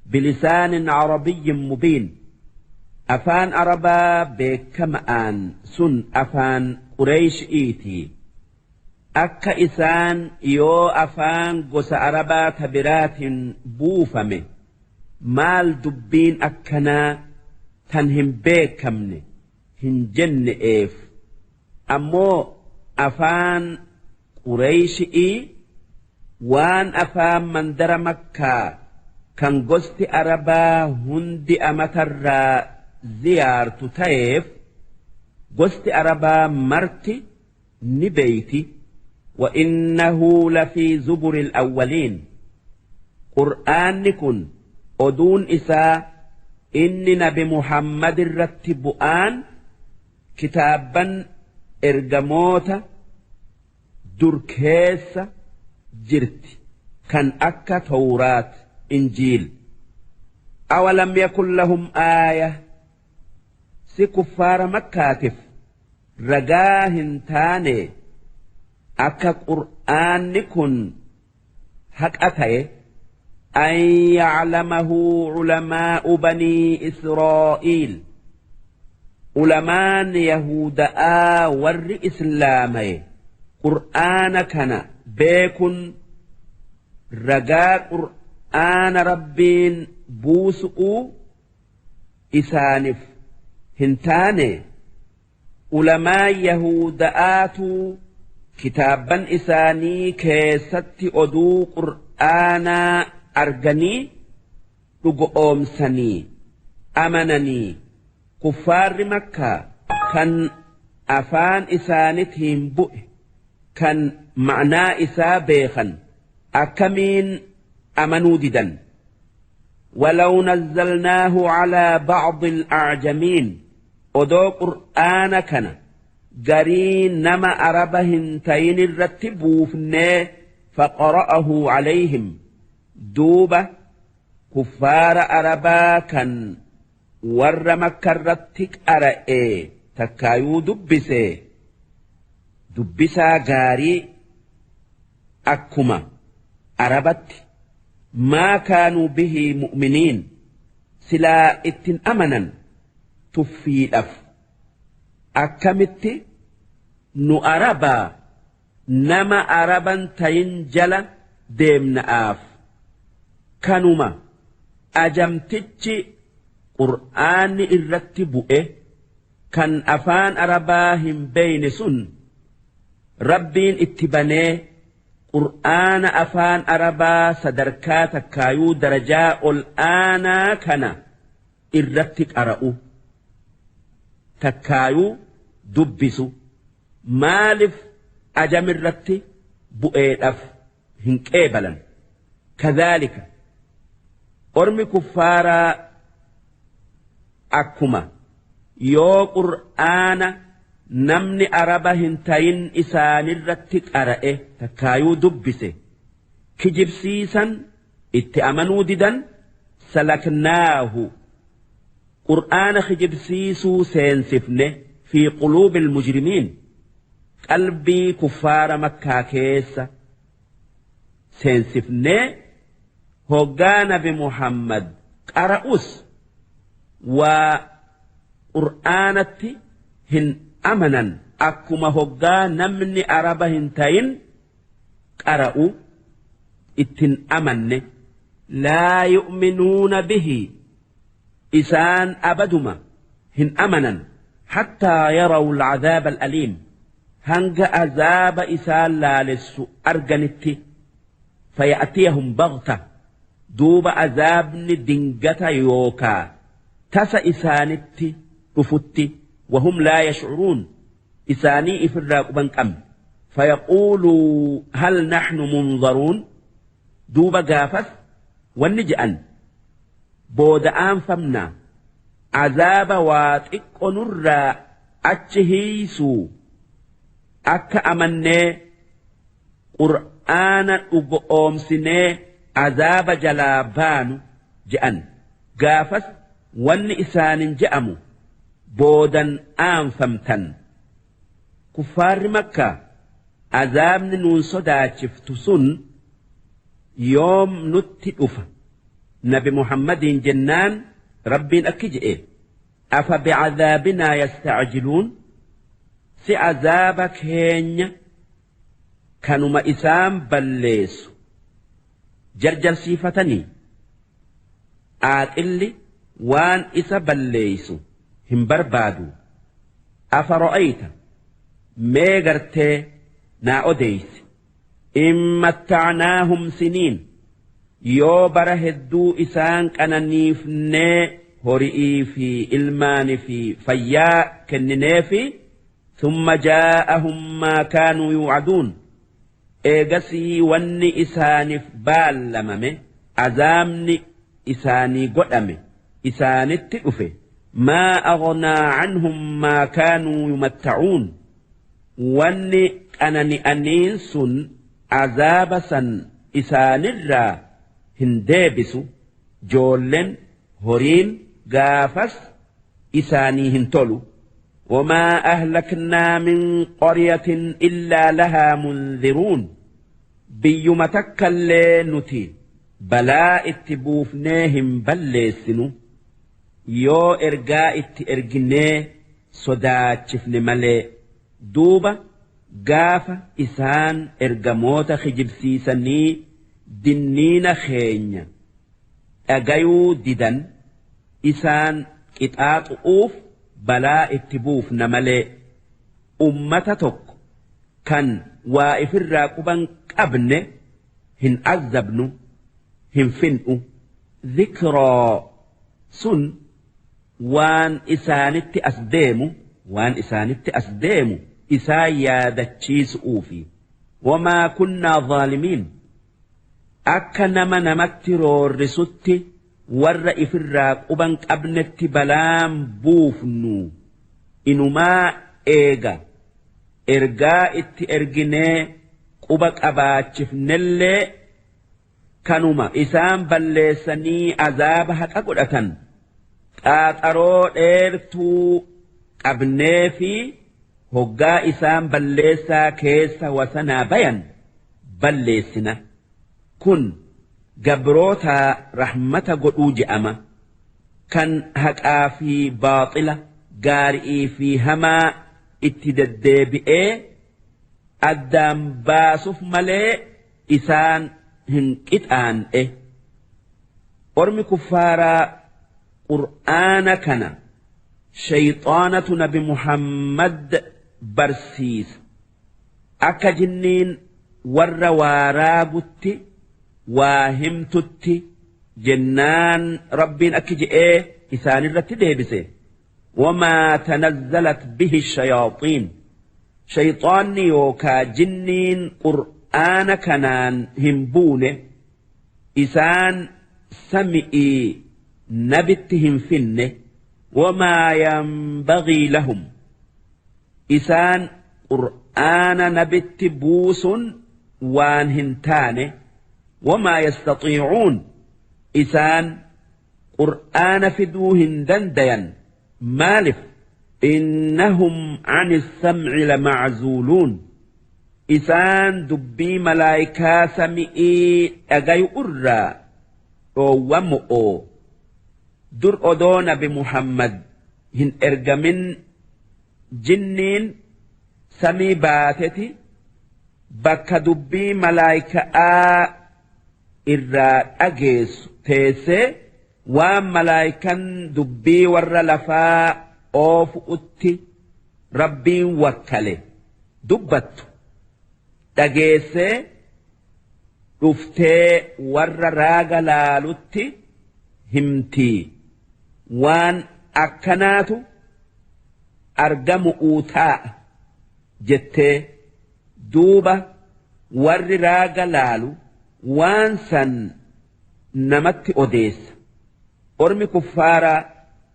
بلسان عربي مبين, afaan Arabaa beekama'aan. Sun afaan Qureyshi'iiti. Akka isaan yoo afaan gosa Arabaa ta biraatiin buufame maal dubbiin akkanaa tan hin beekamne hin jenne'eef. Ammoo afaan Qureyshi'ii waan afaan mandara Makkaa kan gosti Arabaa hundi amatarraa ziyaartu ta'eef gosti Arabaa marti ni beeyti. وإنه لفي زبر الأولين. Qur'aanni kun oduun isaa inni Nabi Muhammad irratti bu'aan kitaabban ergamoota dur keessa jirti, kan akka Tawraat, Injiil. أولم يكن لهم آية, si kuffaara Makkaatif ragaa hin taane akka Qur'aanni kun haqa ta'e? أن يعلمه علماء بني إسرائيل, ulamaan Yahuda'aa warri Islaamaye Qur'aana kana beekun ragaa Qur'aana Rabbiin buusu'uu isaaniif hin taane? Ulamaa Yahuda'aatu kitaabban isaanii keessatti oduu Qur'aanaa arganii dhugoomsanii amananii. Kuffaarri Makkaa kan afaan isaanitiin bu'e Kan ma'naa isaa beekan akkamiin amanuu didan? ولو نزلناه على بعض الأعجمين, odoo qur'aana kana garii nama araba hin tayin irratti buufnee, فقرأه عليهم, duuba kuffaara arabaa kan warra makkarratti qara'ee takkaayuu dubbisee, dubbisaa gaarii akkuma arabatti, ما كانوا به مؤمنين, silaa ittin amanan. Tuffiidhaf akkamitti nu arabaa nama araban tayin jala deemna'aaf? Kanuma ajamtichi qur'aanni irratti bu'e kan afaan arabaa hin beeyne sun Rabbiin itti banee qur'aana afaan arabaa sadarkaa takkaayuu darajaa ol aanaa kana irratti qara'u takkaayuu dubbisu, maaliif ajam irratti bu'eedhaaf hin qeebalan? كذلك, ormi kuffaaraa akkuma yoo qur'aana namni araba hin tayin isaanirratti qara'e takkaayuu dubbise kijibsiisan, itti amanuu didan, سلكناه, qur'aana kijibsiisuu seensifne, في قلوب المجرمين, qalbii kuffaara Makkaa keessa seensifnee, hoggaa Nabi Muhammad qara'us waa qur'aanatti hin amanan, akkuma hoggaa namni araba hin tayin qara'u ittin amanne. لا يؤمنون به, isaan abaduma hin amanan, حتى يروا العذاب الأليم, hanga azaaba isaan laalessu arganitti. فيأتيهم بغتة, duuba azaabni dingata yookaa tasa isaanitti dhufutti, وهم لا يشعرون, isaanii ifirraa quban qabne. فيقولوا هل نحن منظرون, duuba gaafas wanni je'an, booda aanfamna, azaaba waa xiqqo nurraa achi hiisuu akka amannee qur'aana dhugoomsinee azaaba jalaa baanu je'an. Gaafas wanni isaanin je'amu, boodan aanfamtan. Kuffaarri Makkaa, azaabni nuun sodaachiftu sun yoom nutti dhufa Nabi Muhammadiin jennaan, Rabbiin akki je'e: أفبعذابنا يستعجلون, si azaaba keenya kanuma isaan balleessu jarjarsiifatanii? Aaxilli waan isa balleeysu hin barbaadu. أفرأيت, mee gartee naa odeysi, إن متعناهم سنين, yoo bara hedduu isaan qananiifnee hori'ii fi ilmaanii fi fayyaa kennineefi, ثم جاءهم ما كانوا يوعدون, eegasii wanni isaaniif baallamame, azaabni isaanii godhame isaanitti dhufe, ما أغنى عنهم ما كانوا يمتعون, wanni qanani'aniin sun azaaba san isaanirraa hin deebisu. Joolleen, horiin gaafas isaanii hin tolu. وما أهلكنا من قرية إلا لها منذرون, biyyuma takkallee nuti balaa itti buufnee hin balleessinu yoo ergaa itti erginee sodaachifne malee. Duuba gaafa isaan ergamoota kijibsiisanii dinniina keenya dhagayuu didan, isaan qixaaxu'uuf balaa itti buufna malee, ummata tokko kan waa ifirraa quban qabne hin azabnu, hin fin'u. ذكرى, sun waan isaanitti as deemu, waan isaanitti as deemu isaan yaadachiisuufi. Wamaa kunnaa zaalimiin. Akka nama namatti roorrisutti warra ifirraa quban qabnetti balaan buufnu inumaa eega ergaa itti erginee quba qabaachifnellee kanuma isaan balleessanii azaaba haqa godhatan qaaxaroo dheertuu qabnee fi hoggaa isaan balleessaa keessa wasanaa bayan balleessina. Kun gabroota rahmata godhuu je'ama kan haqaa fi baaxila gaari'ii fi hamaa itti deddeebi'ee addaan baasuuf malee isaan hin qixaan'e. Ormi kuffaaraa qur'aana kana shayxaanatu nabi Muhammad barsiisa. Akka jinniin warra waaraagutti waa himtutti jennaan rabbiin akki je'ee isaanirratti deebise. Wamaa tanazzalat bihi shayaaxiin. Shayxaanni yookaa jinniin qur'aana kanaan hin buune isaan sami'ii nabitti hin finne. Wamaa yanbagii lahum. Isaan qur'aana nabitti buusun waan hin taane. Wamaa yastatiicuun. Isaan qur'aana fiduu hin dandayan. Maalif? Innahum ani sam'i lamaczuuluun. Isaan dubbii malaayikaa sami'ii dhagayu irraa dhoowwamo'oo. Dur odoo nabi Muhammad hin ergamin jinniin samii baateti bakka dubbii malaayika'aa irraa dhageessu teessee waan malaayikan dubbii warra lafaa oofu'utti rabbiin wakkale dubbattu dhageessee dhuftee warra raaga laalutti himtii. Waan akkanaatu argamu'uu taa'a jettee duuba warri raaga laalu waan san namatti odeessa. Ormi kuffaaraa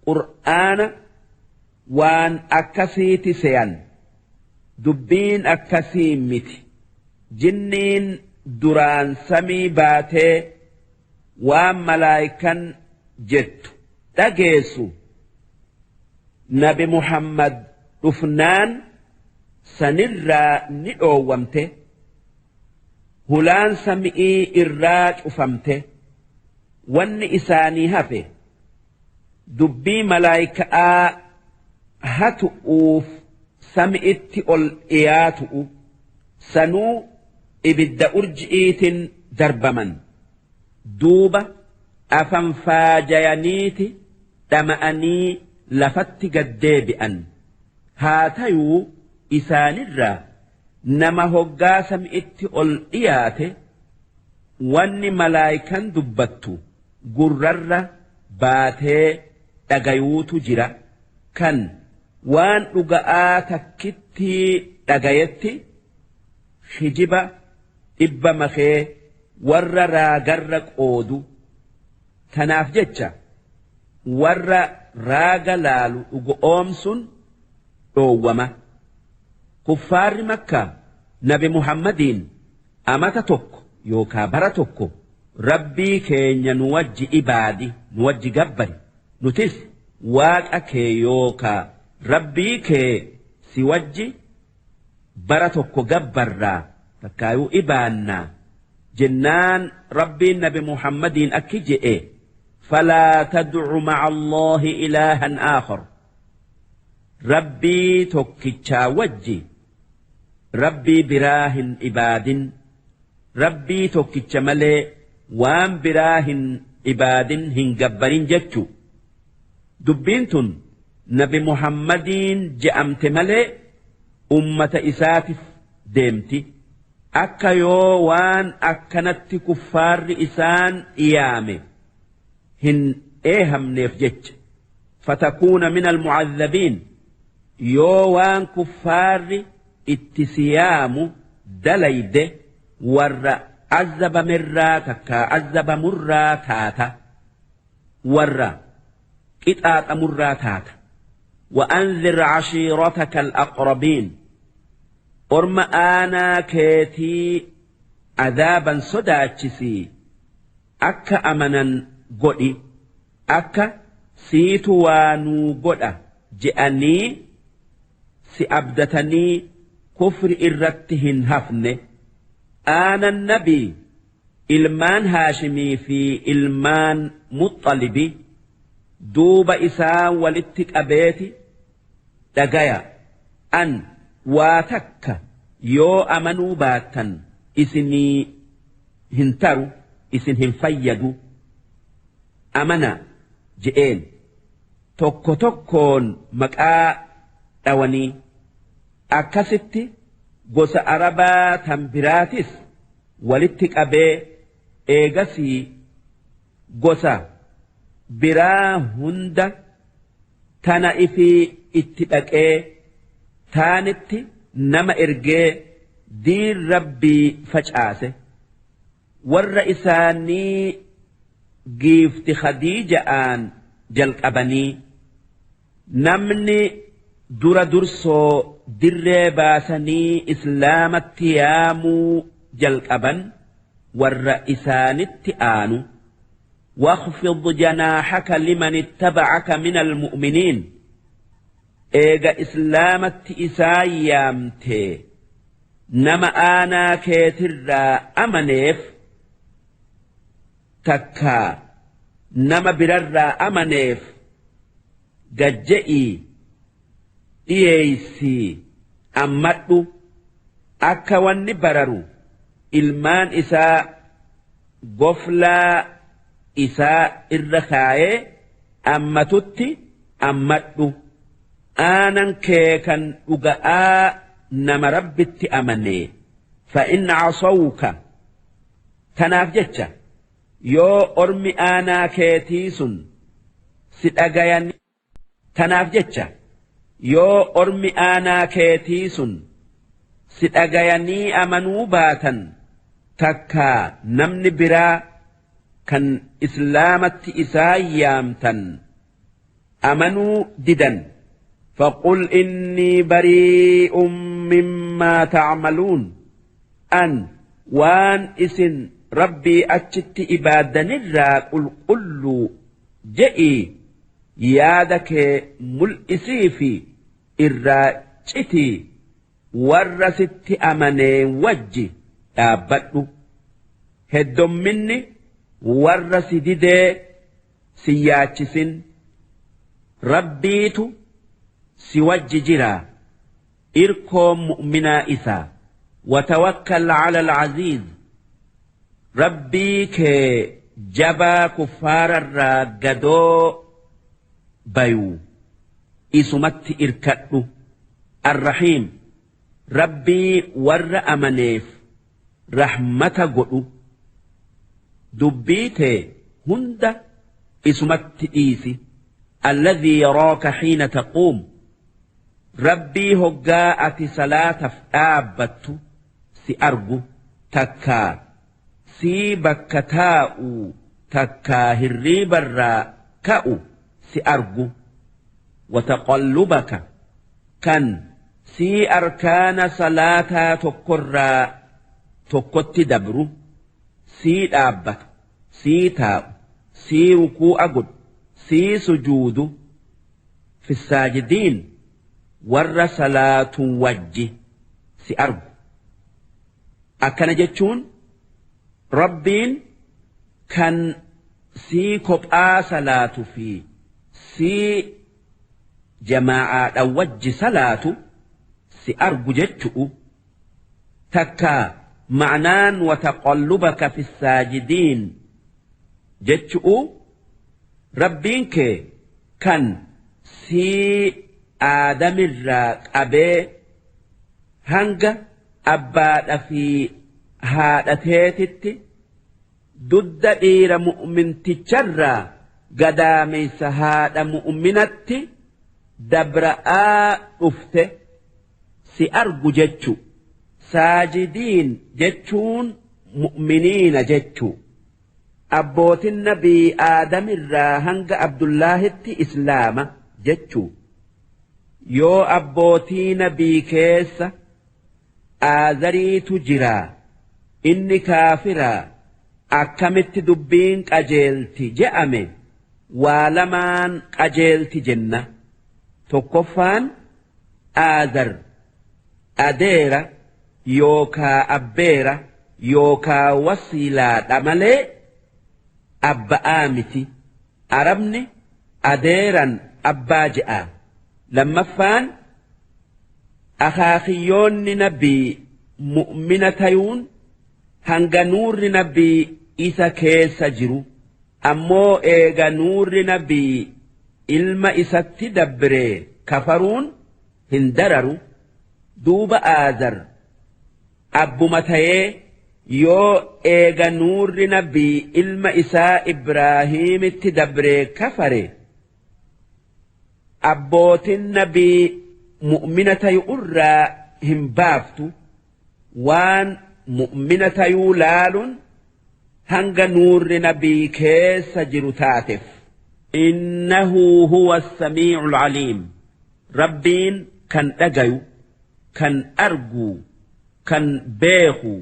qur'aana waan akkasiiti se'an. Dubbiin akkasii miti. Jinniin duraan samii baatee waan malaayikan jettu dhageessu nabi Muhammad dhufnaan sanirraa ni dhoowwamte. Hulaan sami'ii irraa cufamte. Wanni isaanii hafe dubbii malaayika'aa hatu'uuf sami'itti ol dhiyaatu'u sanuu ibidda urji'iitin darbaman. Duuba afanfaajayaniiti dhama'anii lafatti gaddeebi'an. Haa tayuu isaanirraa nama hoggaa sami'itti ol dhiyaate wanni malaayikan dubbattu gurrarra baatee dhagayuutu jira. Kan waan dhuga'aa takkittii dhagayetti hijiba dhibba makee warra raagarra qoodu. Tanaaf jecha warra raaga laalu dhugoomsun dhoowwama. Kuffaarri Makkaa nabi Muhammadiin amata tokko yookaa bara tokko rabbii keenya nu wajji ibaadi nu wajji gabbari nutis waaqa kee yookaa rabbii kee si wajji bara tokko gabbarraa takkaayuu ibaannaa jennaan rabbiin nabi Muhammadiin akki je'e falaa tad'u ma'a Allaahi ilaahan aakhar. Rabbii tokkichaa wajji rabbii biraa hin ibaadin, rabbii tokkicha malee waan biraa hin ibaadin hin gabbarin jechu. Dubbiin tun nabi Muhammadiin je'amte malee ummata isaatiif deemti. Akka yoo waan akkanatti kuffaarri isaan dhiyaame hin eehamneef jecha. Fatakuuna min almucadhabiin. Yoo waan kuffaarri itti siyaamu Dalayde warra azzabamirraa takkaa azzabamurraa taata, warra qixaaxamurraa taata. وأنذر عشيرتك الأقربين orma aanaa keetii adaaban sodaachisii akka amanan godhi, akka siitu waa nuu godha je'anii si abdatanii kufri irratti hin hafne. Aanan nabii ilmaan Haashimii fi ilmaan Muxxalibi duuba isaa walitti qabeeti, dhagaya, an waa takka yoo amanuu baattan isinii hin taru, isin hin fayyadu, amana je'een. Tokko tokkoon maqaa dhawanii akkasitti gosa Arabaa tan biraatis walitti qabee, eegasii gosa biraa hunda tana ifii itti dhaqee, taanitti nama ergee diin Rabbii facaase. Warra isaanii giifti Khadiija'aan jalqabanii namni dura dursoo dirree baasanii islaamatti yaamuu jalqaban warra isaanitti aanu. واخفض جناحك لمن اتبعك من المؤمنين eega islaamatti isaan yaamte nama aanaa keetirraa amaneef takkaa nama birarraa amaneef gajje'ii dhiyeeysii ammadhu, akka wanni bararu ilmaan isaa goflaa isaa irra kaayee ammatutti ammadhu. Aanan kee kan dhuga'aa nama Rabbitti amanee. فإن عصوك tanaaf jecha yoo ormi aanaa keetii sun si dhagayan, tanaaf jecha yoo ormi aanaa keetii sun si dhagayanii amanuu baatan, takkaa namni biraa kan islaamatti isaan yaamtan amanuu didan, فقل إني بريء مما تعملون an waan isin Rabbii achitti ibaadanirraa qulqulluu je'ii yaada kee mul'isii fi irraa citii warra sitti amanee wajji dhaabbadhu. Heddomminni warra si didee si yaachisin, Rabbiitu si wajji jiraa, irkoon mu'minaa isaa. وتوكل على العزيز Rabbii kee jabaa kuffaararraa gadoo bayuu isumatti irkadhu. الرحيم Rabbii warra amaneef rahmata godhu, dubbii tee hunda isumatti dhiisi. الذي يراك حين تقوم Rabbii hoggaa ati salaataf dhaabbattu si argu, takkaa sii bakka taa'u takkaa hirriibarraa ka'u si argu. وتقلبك kan sii arkaana salaataa tokkorraa tokkotti dabru, sii dhaabbatu, sii taa'u, sii rukuu'a godhu, sii sujuudu. في الساجدين warra salaatu wajji si argu. Akkana jechuun Rabbiin kan sii kophaa salaatu fi sii jamaa'aadha wajji salaatu si argu jechu'u. Takka ma'naan وتقلبك في الساجدين jechu'u Rabbiin kee kan sii Aadamirraa qabee hanga abbaadha fi haadhateetitti dudda dhiira mu'minticharraa gadaameysa haadha mu'minatti dabra'aa dhufte si argu jechu. Saajidiin jechuun mu'miniina jechuu. Abbootin nabii Aadamirraa hanga Abdullaahitti islaama jechuu. Yoo abbootii nabii keessa Aazariitu jiraa, inni kaafiraa, akkamitti dubbiin qajeelti je'ame, waa lamaan qajeelti jenna. Tokkoffaan, Aazar adeera yookaa abbeera yookaa wasiilaadha malee abba'aa miti. Arabni adeeran abbaa je'a. Lammaffaan, akaakiyyoonni nabii mu'mina tayuun hanga nuurri nabii isa keessa jiru. Ammoo eega nuurri nabii ilma isatti dabree kafaruun hin dararu. Duuba Aazar abbuma tayee yoo eega nuurri nabii ilma isaa Ibraahiimitti dabree kafare, abbootin nabii mu'mina tayu'urraa hin baaftu. Waan mu'mina tayuu laalun hanga nuurri nabii keessa jiru taatef. Innahu huwa as-samii'ul aliim. Rabbiin kan dhagayu, kan argu, kan beeku.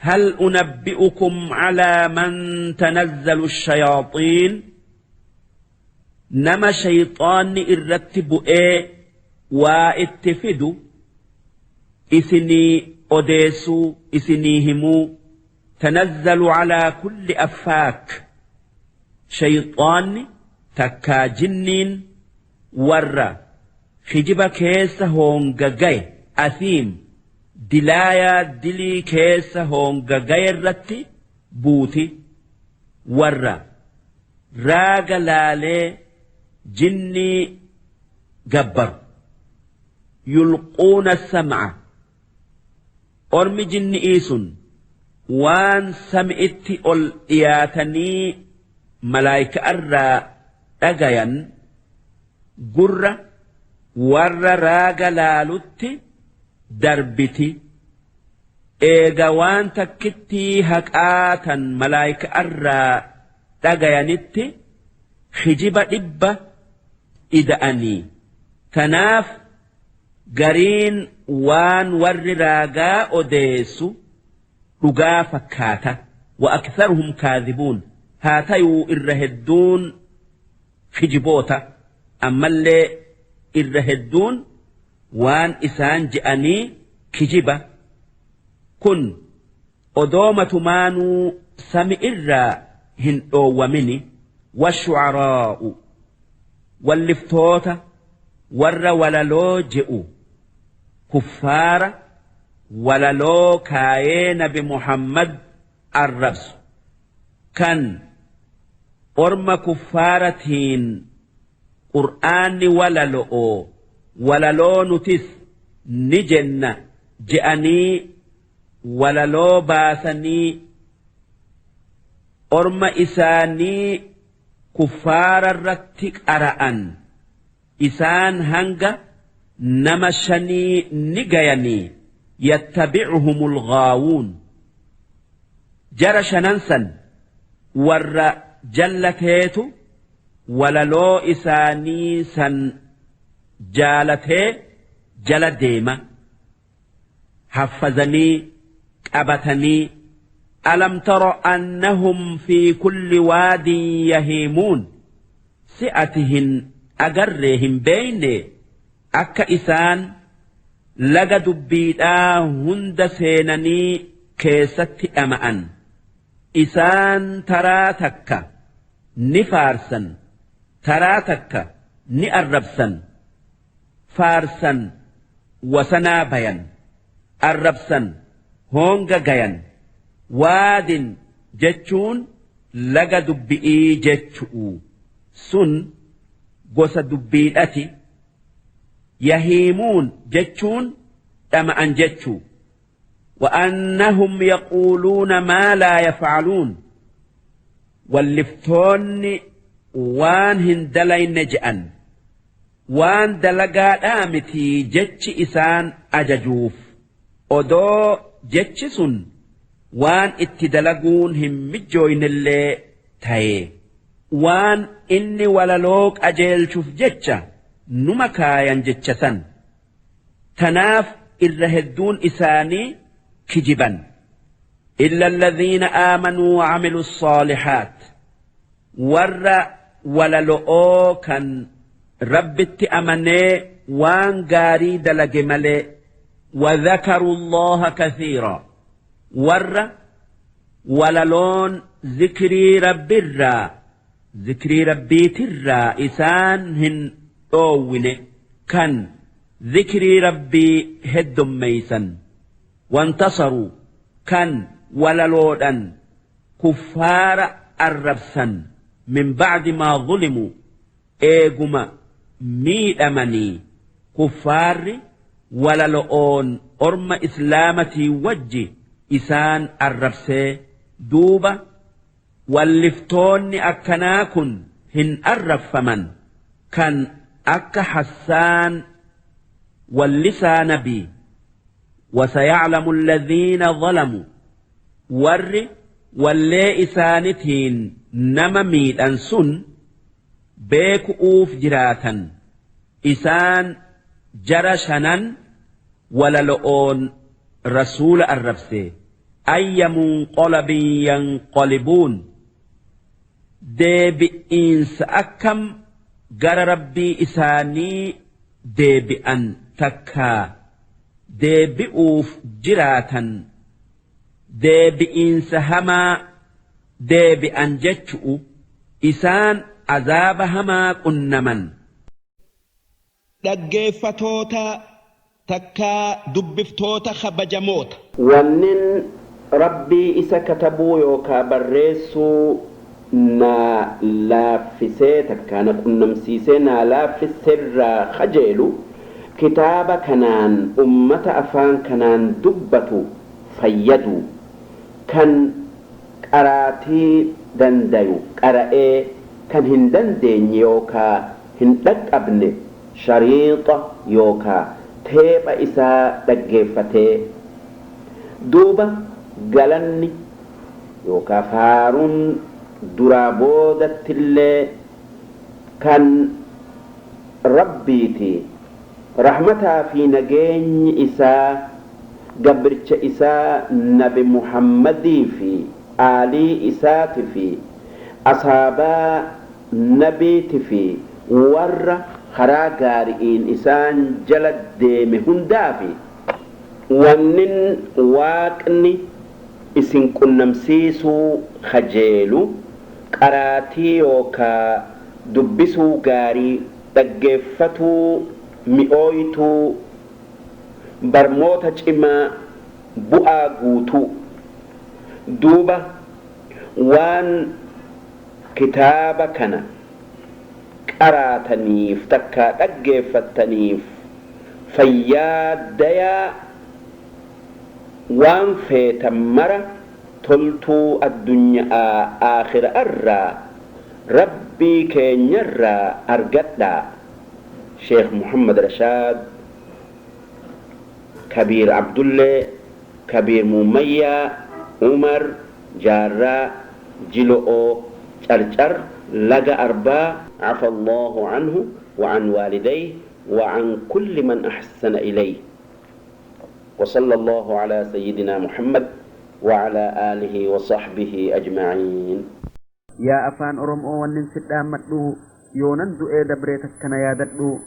Hal unabbi'ukum calaa man tanazzalu ash-shayaaxiin? Nama shayxaanni irratti bu'ee waa itti fidu isinii odeessuu, isinii himuu? Tanazzalu calaa kulli affaak. Shayxaanni takkaa jinniin warra kijiba keessa hoonga gaye, asiim, dilaayaa dilii keessa hoonga gaye irratti buuti. Warra raaga laalee jinnii gabbaru. Yulquuna sam'a, ormi jinni'ii sun waan sami'itti ol dhiyaatanii malaayika'arraa dhagayan gurra warra raaga laalutti darbiti. Eega waan takkittii haqaa tan malaayika'arraa dhagayanitti kijiba 100 ida'anii. Tanaaf gariin waan warri raagaa odeessu dhugaa fakkaata. Wa aktharuhum kaadhibuun. Haa tayuu irra hedduun kijiboota. Ammallee irra hedduun waan isaan je'anii kijiba. Kun odoo matumaanuu sami'irraa hin dhoowwamini. Washu'araa'u, walliftoota, warra walaloo je'u, kuffaara walaloo kaayee nabi Muhammad arrabsu, kan orma kuffaaratiin qur'aanni walalo'oo, walaloo nutis ni jenna je'anii walaloo baasanii orma isaanii kuffaara irratti qara'an. Isaan hanga nama shanii ni gayanii. Yattabi'uhumul ghaawuun, jara shanan san warra jallateetu walaloo isaanii san jaalatee jala deema. Haffazanii qabatanii. Alam tara annahum fi kulli waadin yahiimuun? Si ati hin agarree, hin beeyne, akka isaan laga dubbiidhaa hunda seenanii keessatti dhama'an? Isaan taraa takka ni faarsan, taraa takka ni arrabsan. Faarsan wasanaa bayan, arrabsan hoonga gayan. Waadin jechuun laga dubbi'ii jechu'u. Sun gosa dubbiidhati. Yahiimuun jechuun dhama'an jechuu. Wa'annahum yaquuluuna maa laa yaf'aluun. Walliftoonni waan hin dalayne je'an. Waan dalagaadhaa mitii jechi isaan ajajuuf Odoo jechi sun waan itti dalaguun hin mijjooynellee tayee waan inni walaloo qajeelchuuf jecha numa kaayan jecha san. Tanaaf irra hedduun isaanii kijiban. Illa alladhiina aamanuu wa amilu saalihaat, warra walalo'oo kan Rabbitti amanee waan gaarii dalage malee. Wa dhakaru Allaha kathiiraa, warra walaloon zikrii Rabbirraa, zikrii Rabbiitirraa isaan hin dhoowwine, kan zikrii Rabbii heddommeysan. Wantasaruu, kan walaloodhan kuffaara arrabsan, min ba'di maa zulimuu, eeguma miidhamanii kuffaarri walalo'oon orma islaamatii wajji isaan arrabsee. Duuba walliftoonni akkanaa kun hin arrabfaman, kan akka Hassaan wallisaa nabii. Wasayaclamu alladhiina zalamuu, warri wallee isaanitiin nama miidhan sun beeku'uuf jiraatan. Isaan jara shanan walalo'oon rasuula arrabse. Ayya munqalabin yanqalibuun, deebi'iinsa akkam gara Rabbii isaanii deebi'an takkaa deebi'uuf jiraatan, deebi'iinsa hamaa deebi'an jechu'u, isaan azaaba hamaa qunnaman. Dhaggeeffatoota takkaa dubbiftoota kabajamoota. Wannin Rabbii isa katabuu yookaa barreessuu naa laaffisee takkaa na qunnamsiisee naa laaffisserraa khajeelu kitaaba kanaan ummata afaan kanaan dubbatu fayyaduu, kan qaraatii dandayu qara'ee kan hin dandeenye yookaa hin dhaqqabne shariixa yookaa teepha isaa dhaggeeffatee. Duuba galanni yookaa faaruun duraa boodattillee kan Rabbiiti, rahmataa fi nageenyi isaa gabricha isaa nabi Muhammadii fi aalii isaati fi asaabaa nabiiti fi warra karaa gaari'iin isaan jala deeme hundaafi. Wannin Waaqni isin qunnamsiisuu khajeelu qaraatii yookaa dubbisuu gaarii, dhaggeeffatuu mi'ooytuu, barmoota cimaa, bu'aa guutuu. Duuba waan kitaaba kana qaraataniif takkaa dhaggeeffattaniif fayyaa dayaa, waan feetan mara toltuu addunya'aa aakhira'arraa Rabbii keenyarraa argadhaa. Sheekh Muhammad Rashaad Kabiir Abdullee Kabiir Muummayyaa Umar Jaarraa Jilo'oo Carcar Laga Arbaa. Afa Allaahu anhu wa an waalidayhi wa an kulli man ahsana ilayhi. Wa salla Allaahu alaa sayyidinaa Muhammad wa alaa aalihi wa sahbihi ajma'iin. Yaa afaan Orom'oo wannin si dhaammadhu yoonan du'ee dabree takka na yaadadhu.